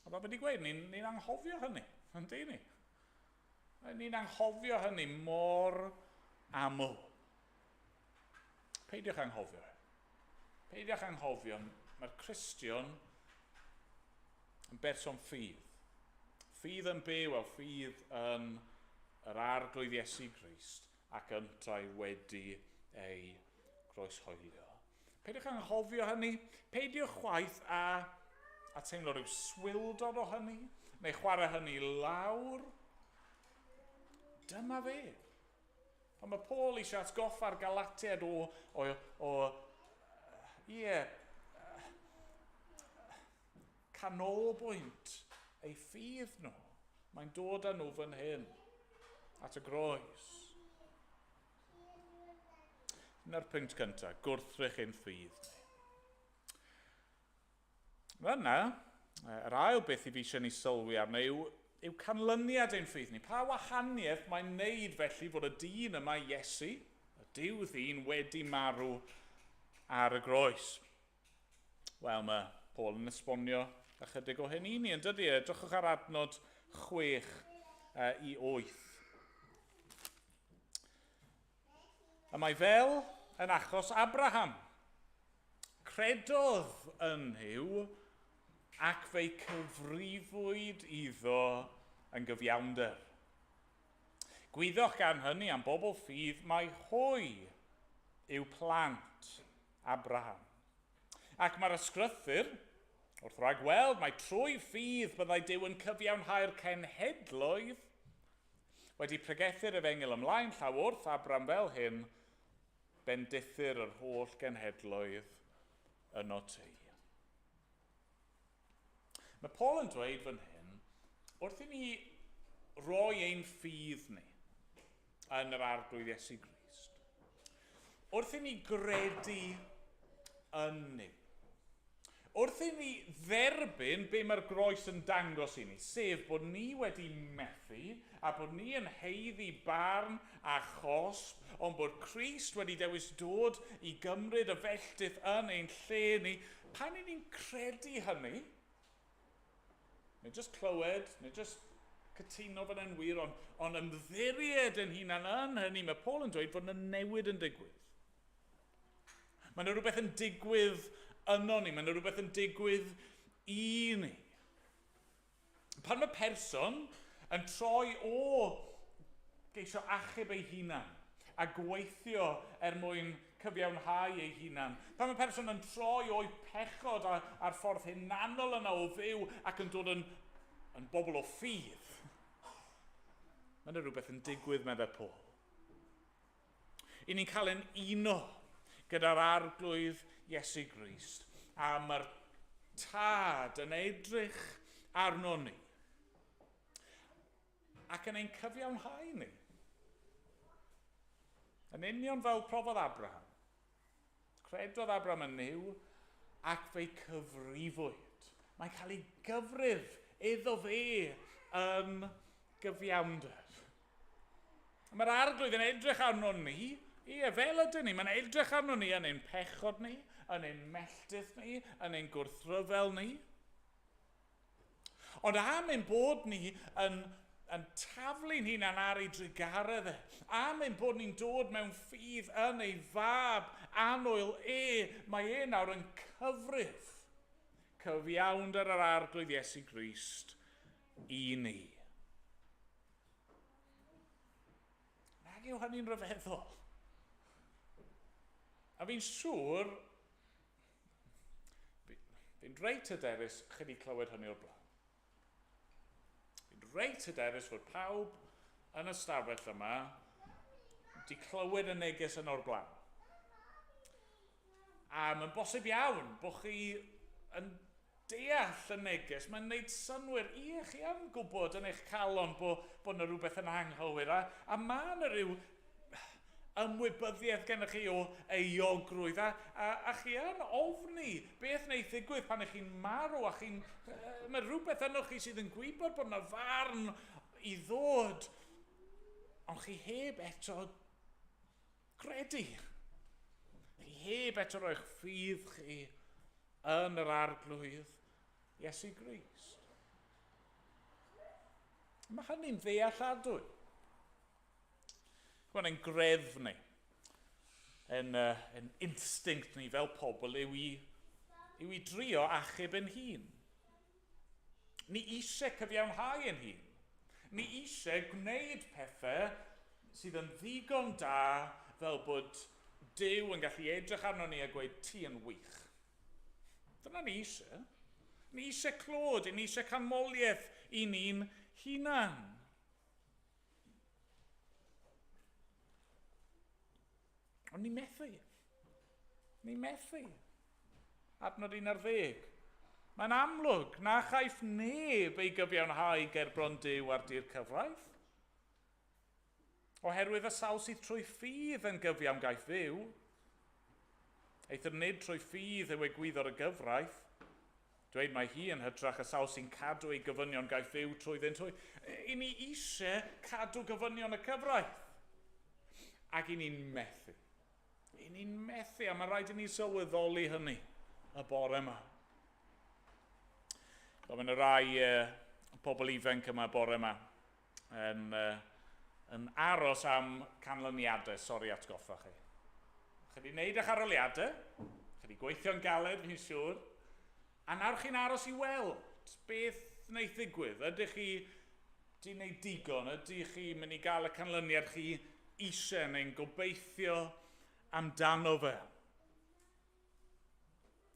A fel wedi gweud, ni'n ni anghofio hynny, yn di ni? Ni'n anghofio hynny mor aml. Peidiwch anghofio. Peidiwch anghofio, mae'r Cristion yn berson ffydd. Ffydd yn byw a ffydd yn yr arglwydd Iesu Grist ac yntau wedi ei groeshoelio. Peidiwch anghofio hynny. Peidiwch chwaith a, a teimlo rhyw swildod o hynny, neu chwarae hynny lawr. Dyma fe. Pan mae Paul eisiau atgoffa'r Galatiad o, o, o ie, yeah, canolbwynt ei ffydd nhw, mae'n dod â nhw fan hyn, at y groes. Dyna'r pwynt cyntaf, gwrthrych ein ffydd ni. Yna, yr ail beth i fi eisiau ni sylwi arno yw, yw canlyniad ein ffydd ni? Pa wahaniaeth mae'n wneud felly fod y dyn yma, Iesu, y Duw ddyn, wedi marw ar y groes? Wel, mae Paul yn esbonio ychydig o hyn i ni, yn dydy? Edrychwch ar adnod 6 i 8. A mae fel yn achos Abraham. Credodd yn Nuw ac fe'i cyfrifwyd iddo yn gyfiawnder. Gwyddoch gan hynny am bobl ffydd mai hwy yw plant Abraham. Ac mae'r ysgrythur, wrth ragweld mai trwy ffydd byddai Duw yn cyfiawnhau'r cenhedloedd, wedi pregethu'r efengyl ymlaen llaw wrth Abram fel hyn, bendithir yr holl genhedloedd yno ti. Mae Paul yn dweud fan hyn, wrth i ni roi ein ffydd ni yn yr Arglwydd Iesu Grist, wrth i ni gredu yn Nuw, wrth i ni dderbyn be mae'r groes yn dangos i ni, sef bod ni wedi methu a bod ni yn haeddu barn a chosb, ond bod Crist wedi dewis dod i gymryd y felltith yn ein lle ni, pan i ni'n credu hynny, neu jyst clywed, neu jyst cytuno fod e'n wir, ond ymddiried yn hunan yn hynny, mae Paul yn dweud fod yna newid yn digwydd. Mae yna rhywbeth yn digwydd yno ni, mae yna rhywbeth yn digwydd i ni. Pan mae person yn troi o geisio achub ei hunan a gweithio er mwyn cyfiawnhau ei hunan, pan mae person yn troi o'i pechod a'r ffordd hunanol yna o fyw ac yn dod yn bobl o ffydd, mae yna rhywbeth yn digwydd, meddai Paul. I ni'n cael ein uno gyda'r Arglwydd Iesu Grist, a mae'r Tad yn edrych arno ni ac yn ein cyfiawnhau ni. Yn union fel profodd Abraham. Credodd Abraham yn Nuw ac fe'i cyfrifwyd. Mae'n cael ei gyfrif iddo fe yn gyfiawnder. Mae'r Arglwydd yn edrych arno ni, ie, fel ydyn ni, mae'n edrych arno ni yn ein pechod ni, yn ein melltith ni, yn ein gwrthryfel ni. Ond am ein bod ni yn taflu'n hunan ar ei drugaredd e, am ein bod ni'n dod mewn ffydd yn ei fab annwyl e, mae e nawr yn cyfrif cyfiawnder yr Arglwydd Iesu Grist i ni. Nag yw hynny'n rhyfeddol? A fi'n siŵr, fi'n reit hyderus chi wedi clywed hynny o'r blaen. Fi'n reit hyderus fod pawb yn y stafell yma wedi clywed y neges yn o'r blaen. A mae'n bosib iawn bod chi yn deall y neges, mae'n gwneud synnwyr. Ie, chi yn gwybod yn eich calon bod yna rhywbeth yn anghywir. A mae yna rhyw ymwybyddiaeth gennych chi o euogrwydd. A chi yn ofni beth wneith ddigwydd pan ych chi'n marw. A chi'n, mae rhywbeth yno chi sydd yn gwybod bod yna farn i ddod. Ond chi heb eto gredu. Chi heb eto roi'ch ffydd chi yn yr Arglwydd Iesu Grist. Mae hynny'n ddealladwy. Mae'n ein greddf ni, ein instinct ni fel pobl yw i drio achub ein hun. Ni eisiau cyfiawnhau ein hun. Ni eisiau gwneud pethau sydd yn ddigon da fel bod Duw yn gallu edrych arno ni a gweud, ti yn wych. Dyna ni eisiau. Ni eisiau clod, ni eisiau canmoliaeth i ni'n hunan. Ond ni methu. Ni methu. Adnod 11. Mae'n amlwg na chaiff neb ei gyfiawnhau gerbron Duw ar dir cyfraith. Oherwydd y sawl sydd trwy ffydd yn gyfiawn gaiff fyw, eithr nid trwy ffydd yw egwyddor y gyfraith, Dweud mae hi yn hytrach y sawl sy'n cadw ei gofynion gaiff fyw trwyddynt hwy. I ni eisiau cadw gofynion y cyfraith. Ac i ni'n methu. I ni'n methu, a mae rhaid i ni sylweddoli hynny y bore yma. Mae yna rai pobl ifanc yma bore yma yn aros am canlyniadau, sori atgoffa chi. Chi wedi wneud eich arholiadau, chi wedi gweithio'n galed, fi'n siŵr, a nawr chi'n aros i weld beth wneith ddigwydd. Ydych chi wedi wneud digon? Ydych chi'n mynd i gael y canlyniad chi eisiau neu'n gobeithio amdano fe?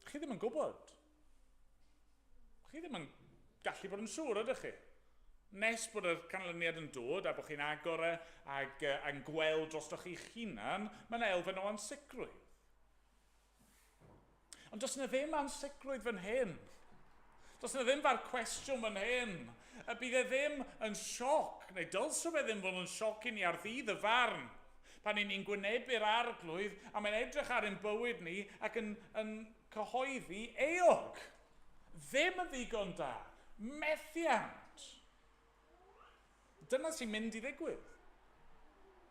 Chi ddim yn gwybod. Chi ddim yn gallu bod yn siŵr, ydych chi? Nes bod y canlyniad yn dod a bod chi'n agor e ac yn gweld drostoch chi'ch hunan, mae yna elfen o ansicrwydd. Ond does yna ddim ansicrwydd fan hyn. Does yna ddim fawr cwestiwn fan hyn. Y bydd e ddim yn sioc, neu dylse fe ddim fod yn sioc i ni ar ddydd y farn, pan i ni'n gwynebu'r Arglwydd a mae'n edrych ar ein bywyd ni ac yn cyhoeddi euog. Ddim yn ddigon da. Methiant. Dyna sy'n mynd i ddigwydd.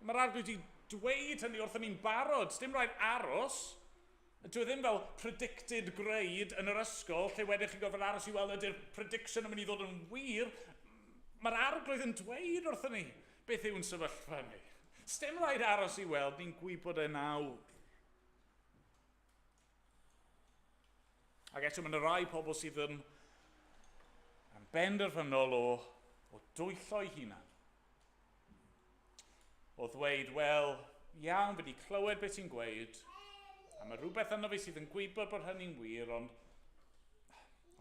Mae'r Arglwydd wedi dweud hynny wrthyn ni'n barod. Dim rhaid aros. Dyw e ddim fel predicted grade yn yr ysgol, lle wedyn chi'n gorfod aros i weld ydy'r prediction yn mynd i ddod yn wir. Mae'r Arglwydd yn dweud wrthyn ni beth yw'n sefyllfa ni. Sdim rhaid aros i weld, ni'n gwybod e nawr. Ac eto mae yna rai pobl sydd yn benderfynol o dwyllo'i hunan. O ddweud, wel, iawn, fi wedi clywed beth ti'n gweud, a mae rhywbeth yno fi sydd yn gwybod bod hynny'n wir, ond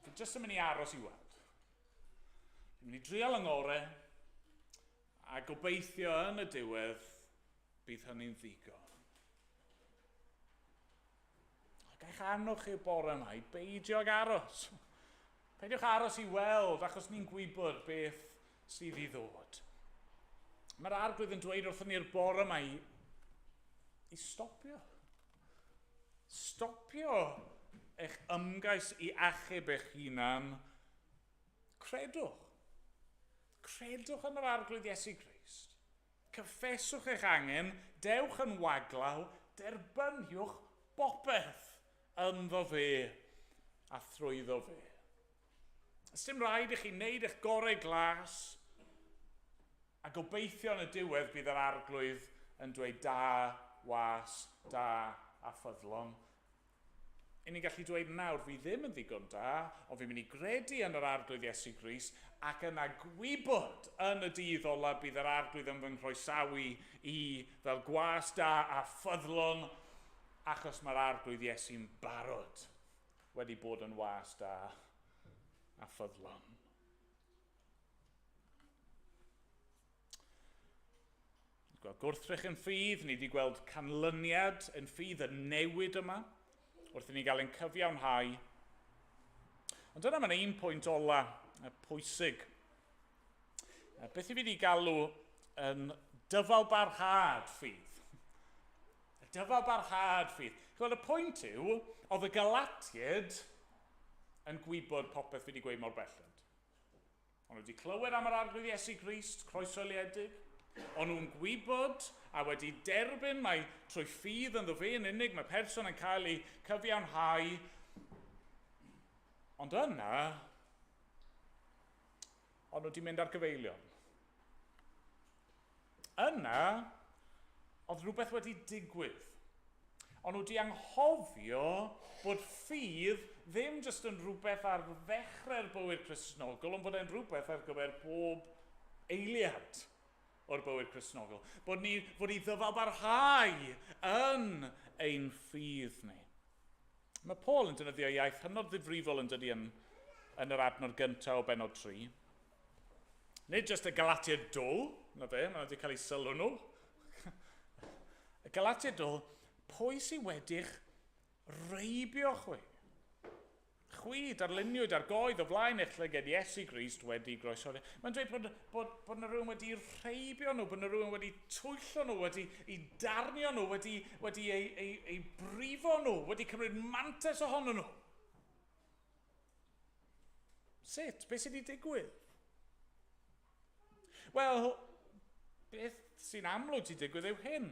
fi jyst yn mynd i aros i weld. Fi'n mynd i drial yng ngorau, a gobeithio yn y diwedd bydd hynny'n ddigon. Ac eich annog chi'r bore yma i beidio ag aros. Peidiwch aros i weld, achos ni'n gwybod beth sydd i ddod. Mae'r Arglwydd yn dweud wrthyn ni'r bore yma i stopio. Stopio eich ymgais i achub eich hunan. Credwch. Credwch yn yr Arglwydd Iesu Grist. Cyffeswch eich angen, dewch yn waglaw, derbyniwch bopeth ynddo fe a thrwyddo fe. Dim rhaid i chi wneud eich gorau glas a gobeithio yn y diwedd bydd yr Arglwydd yn dweud da, was, da a ffyddlon. I ni'n gallu dweud nawr, fi ddim yn ddigon da, ond fi'n mynd i gredu yn yr Arglwydd Iesu Grist ac yna gwybod yn y dydd ola bydd yr Arglwydd yn fy nghroesawu i fel gwas da a ffyddlon, achos mae'r Arglwydd Iesu'n barod wedi bod yn was da a ffyddlon. Gweld gwrthrych yn ffydd, ni wedi gweld canlyniad yn ffydd y newid yma, wrth i ni gael ein cyfiawnhau. Ond dyna mae'n un pwynt ola pwysig. Beth i fi wedi galw yn dyfalbarhad ffydd. Dyfalbarhad ffydd. Chymod, y pwynt yw, oedd y Galatiaid yn gwybod popeth fi wedi gweud mor belled. O'n nhw wedi clywed am yr Arglwydd Iesu Grist, croeshoeliedig. O'n nhw'n gwybod a wedi derbyn mai trwy ffydd ynddo fe yn unig mae person yn cael ei cyfiawnhau. Ond yna, o'n nhw wedi mynd ar gyfeilion. Yna, oedd rhywbeth wedi digwydd. O'n nhw wedi anghofio bod ffydd ddim jyst yn rhywbeth ar ddechrau'r bywyd Cristnogol, ond bod e'n rhywbeth ar gyfer pob eiliad o'r bywyd Cristnogol. Bod ni fod i ddyfalbarhau yn ein ffydd ni. Mae Paul yn defnyddio iaith hynod ddifrifol yn dydi yn yr adnod gyntaf o bennod 3. Nid jyst y Galatiaid dwl, na fe, maen nhw wedi cael eu sylw nhw. Y Galatiaid dwl, pwy sydd wedi'ch reibio chwi? Chwi darluniwyd ar goed o flaen eich llyged Iesu Grist wedi groeshoelio. Mae'n dweud bod yna rhywun wedi rheibio nhw, bod yna rhywun wedi twyllo nhw, wedi eu darnio nhw, wedi eu brifo nhw, wedi cymryd mantais ohonyn nhw. Sut? Beth sydd wedi digwydd? Wel, beth sy'n amlwg wedi digwydd yw hyn.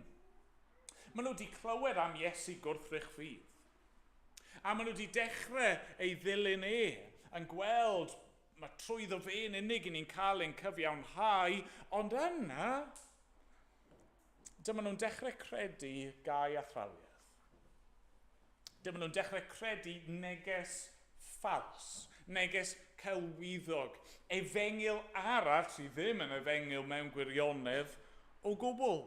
Maen nhw wedi clywed am Iesu gwrthrych ffydd. A maen nhw wedi dechrau ei ddilyn e, yn gweld mae trwyddo fe'n unig i ni'n cael ein cyfiawnhau, ond yna, dyma nhw'n dechrau credu gau athrawiaeth. Dyma nhw'n dechrau credu neges ffals, neges celwyddog, efengyl arall sydd ddim yn efengyl mewn gwirionedd o gwbl.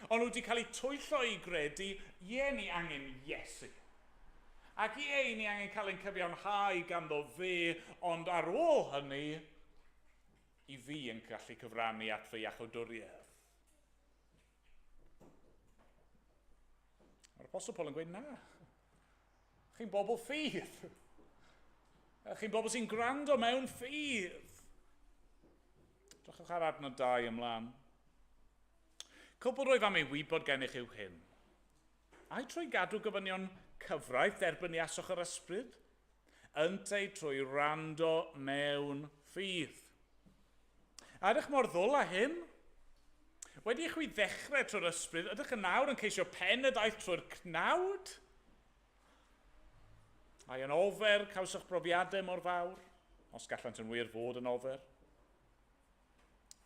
Ond nhw wedi cael eu twyllo i gredu, ie, ni angen Iesu. Ac ie, ni angen cael ein cyfiawnhau ganddo fe, ond ar ôl hynny, i fi yn gallu cyfrannu at fy iachawdwriaeth. Mae'r Apostol Paul yn gweud na. Chi'n bobl ffydd. Chi'n bobl sy'n gwrando mewn ffydd. Drychwch ar adnod 2 ymlaen. Cwbl rwyf am ei wybod gennych yw hyn. Ai trwy gadw gofynion cyfraith derbyniasoch yr ysbryd? Ynteu trwy wrando mewn ffydd. A ydych mor ddwl â hyn? Wedi i chwi ddechrau trwy'r ysbryd, ydych yn nawr yn ceisio pen y daith trwy'r cnawd? Ai yn ofer cawsoch brofiadau mor fawr, os gallant yn wir fod yn ofer?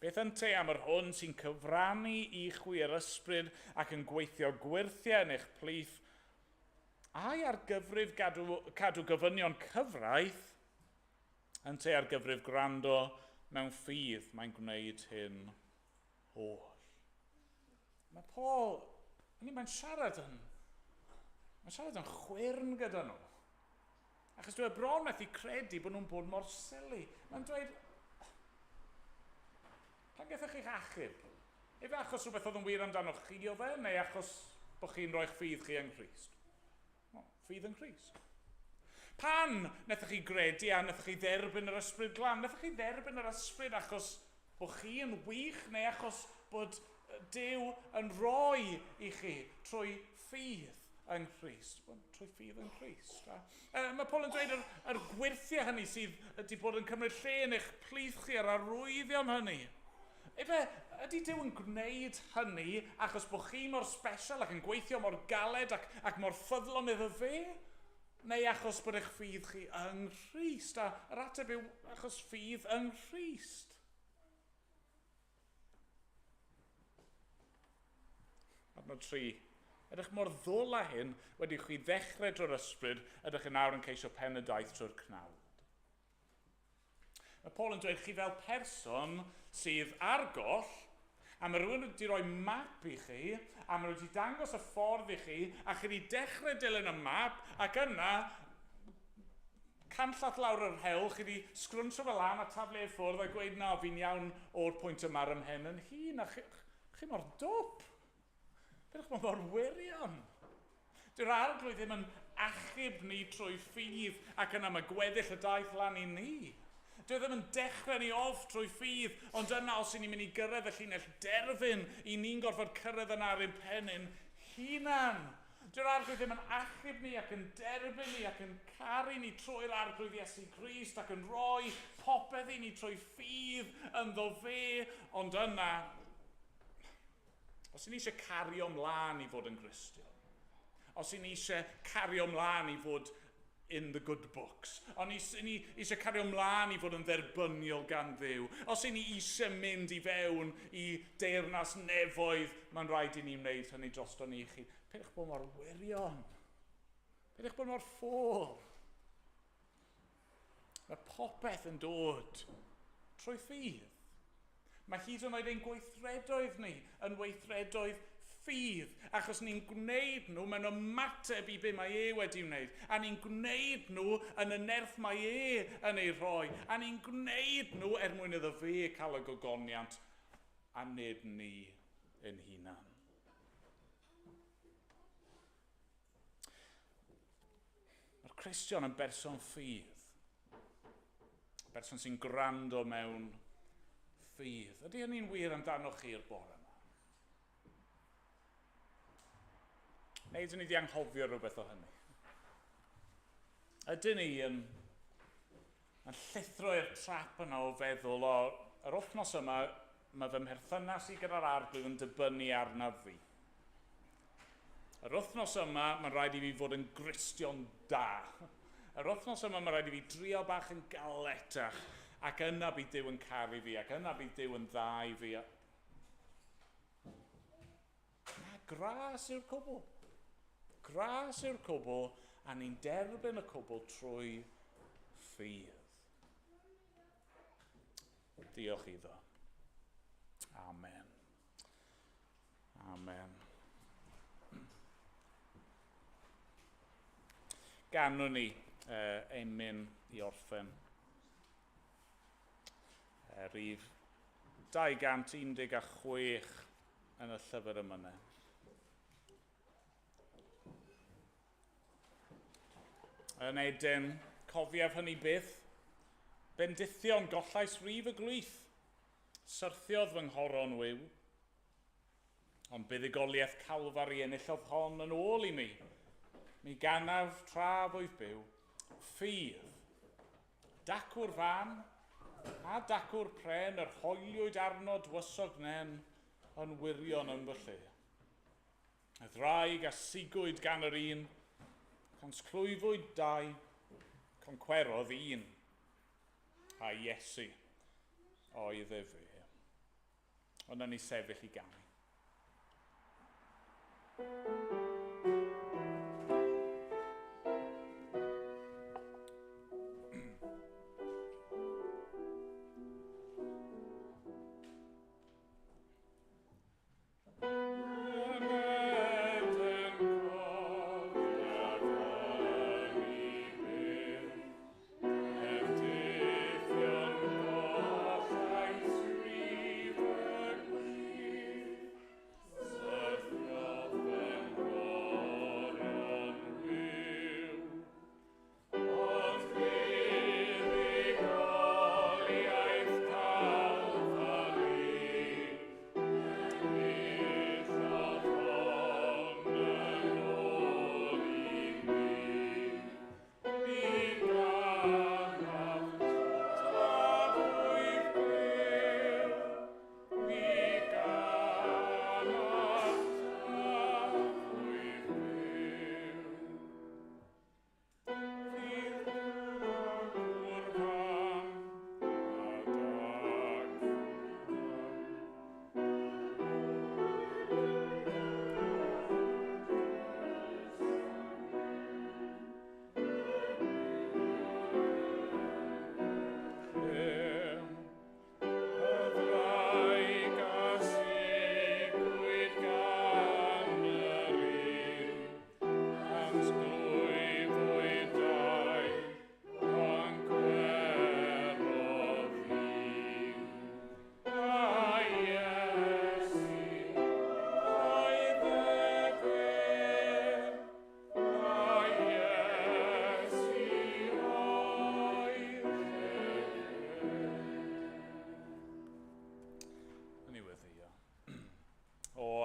Beth ynteu am yr hwn sy'n cyfrannu i chwi yr ysbryd ac yn gweithio gwyrthiau yn eich plith, ai ar gyfrif cadw gofynion cyfraith, ynteu ar gyfrif gwrando mewn ffydd, mae'n gwneud hyn holl. Mae Paul, mae'n siarad yn chwyrn gyda nhw. Achos dwi bron methu credu bod nhw'n bod mor silly. Mae'n dweud, pan gaethoch chi'ch achub? Efe achos rhywbeth oedd yn wir amdano chi o fe, neu achos bod chi'n rhoi'ch ffydd chi yng Nghrist? O, ffydd yng Nghrist. Pan wnaethoch chi gredu a wnaethoch chi dderbyn yr ysbryd glân? Wnaethoch chi dderbyn yr ysbryd achos bod chi yn wych neu achos bod Duw yn rhoi i chi trwy ffydd yng Nghrist? Wel, trwy ffydd yng Nghrist. Mae Paul yn dweud yr gwyrthiau hynny sydd wedi bod yn cymryd lle yn eich plith chi, yr arwyddion hynny. Efe, ydy Duw yn gwneud hynny achos bod chi mor special ac yn gweithio mor galed ac mor ffyddlon iddo fe? Neu achos bod eich ffydd chi yng Nghrist? A yr ateb yw achos ffydd yng Nghrist. Adnod 3. Ydych mor ddwl â hyn wedi chi ddechrau drwy'r ysbryd, ydych yn nawr yn ceisio pen y daith trwy'r cnawd. Mae Paul yn dweud chi fel person sydd ar goll, a mae rhywun wedi rhoi map i chi, a mae wedi dangos y ffordd i chi, a chi wedi dechrau dilyn y map, ac yna, canllath lawr yr hewl, chi wedi sgrwnsio fel lan a taflu ei ffwrdd a gweud, na, fi'n iawn o'r pwynt yma ar ymhen yn hun, a chi mor dwp. Beth bod mor wirion. Dyw'r Arglwydd ddim yn achub ni trwy ffydd ac yna mae gweddill y daith lan i ni. Dyw e ddim yn dechrau ni off trwy ffydd, ond yna os y'n ni'n mynd i gyrraedd y llinell derfyn, i ni'n gorfod cyrraedd yna ar ein pen ein hunan. Dyw'r Arglwydd ddim yn achub ni ac yn derbyn ni ac yn caru ni trwy'r Arglwydd Iesu Grist ac yn rhoi popeth i ni trwy ffydd ynddo fe, ond yna, os y'n ni eisiau cario ymlaen i fod yn Gristion, os y'n ni eisiau cario ymlaen i fod in the good books, os y'n ni eisiau cario ymlaen i fod yn dderbyniol gan Dduw, os y'n ni eisiau mynd i fewn i deyrnas nefoedd, mae'n rhaid i ni wneud hynny drosto ni chi. Peidiwch bod mor wirion. Peidiwch bod mor ffôl. Mae popeth yn dod trwy ffydd. Mae hyd yn oed ein gweithredoedd ni yn weithredoedd ffydd, achos ni'n gwneud nhw mewn ymateb i be mae e wedi wneud, a ni'n gwneud nhw yn y nerth mae e yn ei rhoi, a ni'n gwneud nhw er mwyn iddo fe cael y gogoniant, a nid ni ein hunan. Mae'r Cristion yn berson ffydd, berson sy'n gwrando mewn ffydd. Ydy hynny'n wir amdanoch chi'r bore yma? Neu ydyn ni wedi anghofio rhywbeth o hynny? Ydyn ni yn Yn llithro i'r trap yna o feddwl, o, yr wythnos yma, mae fy mherthynas i gyda'r arglwydd yn dibynnu arnaf fi. Yr wythnos yma, mae'n rhaid i fi fod yn Gristion da. Yr wythnos yma, mae'n rhaid i fi drio bach yn galetach, ac yna bydd Duw yn caru fi, ac yna bydd Duw yn dda i fi. Na, gras yw'r cwbl. Gras yw'r cwbl, a ni'n derbyn y cwbl trwy ffydd. Diolch iddo. Amen. Amen. Ganwn ni emyn i orffen. Rhif 216 yn y llyfr emynau. Yn Eden, cofiaf hynny byth, bendithion gollais rif y glwyth, syrthiodd fy nghoron wiw. Ond buddugoliaeth Calfari enillodd hon yn ôl i mi. Mi ganaf tra fwyf byw, ffydd. Dacw'r fan, a dacw'r pren, yr hoeliwyd arno dwysog nen yn wirion yn fy lle. Y ddraig a sigwyd gan yr un, consclwyfwyd dau, concwerodd un, a Iesu oedd efe. Ond ni sefyll i ganu.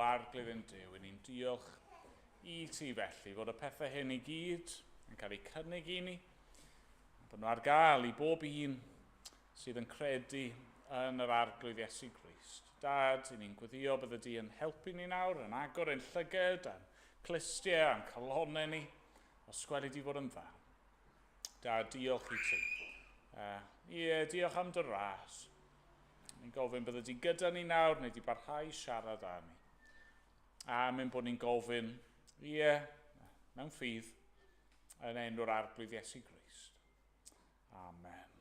Arglwydd ein Duw, i ni'n diolch i ti felly fod y pethau hyn i gyd yn cael eu cynnig i ni, bod nhw ar gael i bob un sydd yn credu yn yr Arglwydd Iesu Grist. Dad, i ni'n gweddio bydde di yn helpu ni nawr, yn agor ein llyged, a'n clustiau, a'n calonnau ni, os gweli di fod yn dda. Dad, diolch i ti. Ie, diolch am dy ras. Ni'n gofyn bydde di gyda ni nawr, neu di barhau siarad â ni. A mynd bod ni'n gofyn, ie, mewn ffydd, yn enw'r Arglwydd Iesu Grist. Amen.